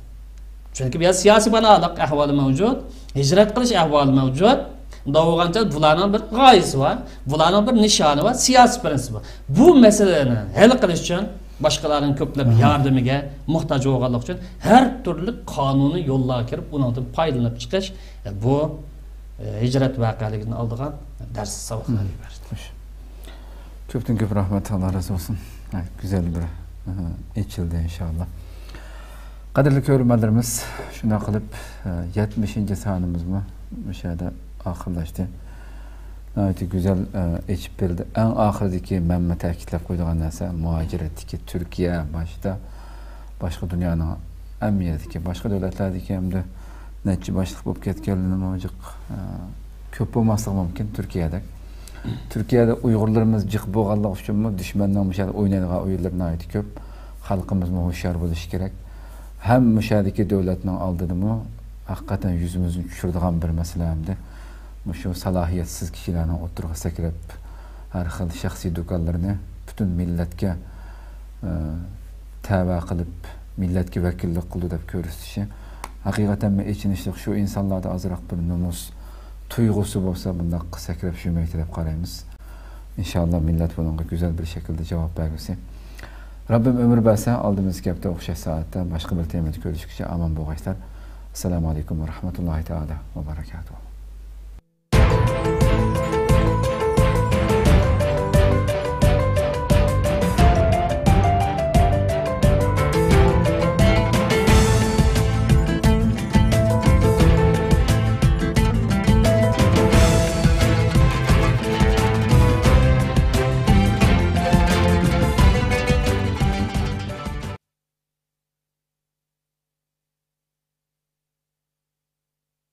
چۈنكى بۇ يەردە سىياسىي پاناھلىق ئەھۋالى مەۋجۇت، ھىجرەت قىلىش ئەھۋالى مەۋجۇت. مۇنداق بولغانچە بۇلارنىڭ بىر غايىسى بار، بۇلارنىڭ بىر نىشانى بار، سىياسىي پىرىنسىپى بار. بۇ مەسىلىنى ھەل قىلىش ئۈچۈن باشقىلارنىڭ كۆپلەپ مم. ياردىمىگە موھتاج بولغانلىقى ئۈچۈن ھەر تۈرلۈك قانۇنىي يوللارغا كىرىپ، ئۇنىڭدىن پايدىلىنىپ چىقىش، بۇ، ئى، ھىجرەت ۋەقەلىكىدىن ئالىدىغان دەرس ساۋاقلار مم. ئىبارەت. خوش. كۆپتىن كۆپ رەھمەت، ئاللا رازى بولسۇن. ھە، گۈزەل بىر، ئە، ئېچىلدى ئىنشاللا. قەدىرلىك كۆرۈرمەنلىرىمىز، شۇنداق قىلىپ، ئە، يەتمىشىنچى سانىمىزمۇ مۇشۇ يەردە ئاخىرلاشتى. ناھايىتى گۈزەل، ئە، ئېچىپ بېرىلدى. ئەڭ ئاخىرىدىكى مەنمۇ تەكىتلەپ قويىدىغان نەرسە، مۇھاجىرەتتىكى تۈركىيە باشتا، باشقا دۇنيانىڭ ھەممە يېرىدىكى، باشقا دۆلەتلەردىكى ھەمدە نەچچە باشلىق بولۇپ كەتكەنلىرىنىمۇ جىق، ئە، كۆپ بولماسلىقى مۇمكىن تۈركىيەدەك. تۈركىيەدە ئۇيغۇرلىرىمىز جىق بولغانلىقى ئۈچۈنمۇ دۈشمەننىڭ مۇشۇ يەردە ئوينايدىغان ئويۇنلىرى ناھايىتى كۆپ. خەلقىمىزمۇ ھوشيار بولۇشى كېرەك. ھەم مۇشۇ يەردىكى دۆلەتنىڭ ئالدىدىمۇ ھەقىقەتەن يۈزىمىزنى چۈشۈرىدىغان بىر مەسىلە ھەمدە مۇشۇ سالاھىيەتسىز كىشىلەرنىڭ ئوتتۇرىغا سەكرەپ، ھەر خىل شەخسىي دۇكانلىرىنى پۈتۈن مىللەتكە، ئە، تەۋە قىلىپ، مىللەتكە ۋەكىللىك قىلىدۇ دەپ كۆرسىتىشى ھەقىقەتەنمۇ ئېچىنىشلىق. شۇ ئىنسانلاردا ئازراق بىر نومۇس تۇيغۇسى بولسا، بۇنداق سەكرەپ يۈرمەيتتى دەپ قارايمىز. ئىنشاللا مىللەت بۇنىڭغا گۈزەل بىر شەكىلدە جاۋاب بەرگۈسى. رەببىم ئۆمۈر بەرسە، ئالدىمىزدىكى ھەپتە ئوخشاش سائەتتە باشقا بىر تېمىدا كۆرۈشكىچە ئامان بولغايسىلەر. ئەسسالامۇ ئەلەيكۇم ۋە رەھمەتۇللاھى تائالا ۋە بەرەكاتۇھۇ.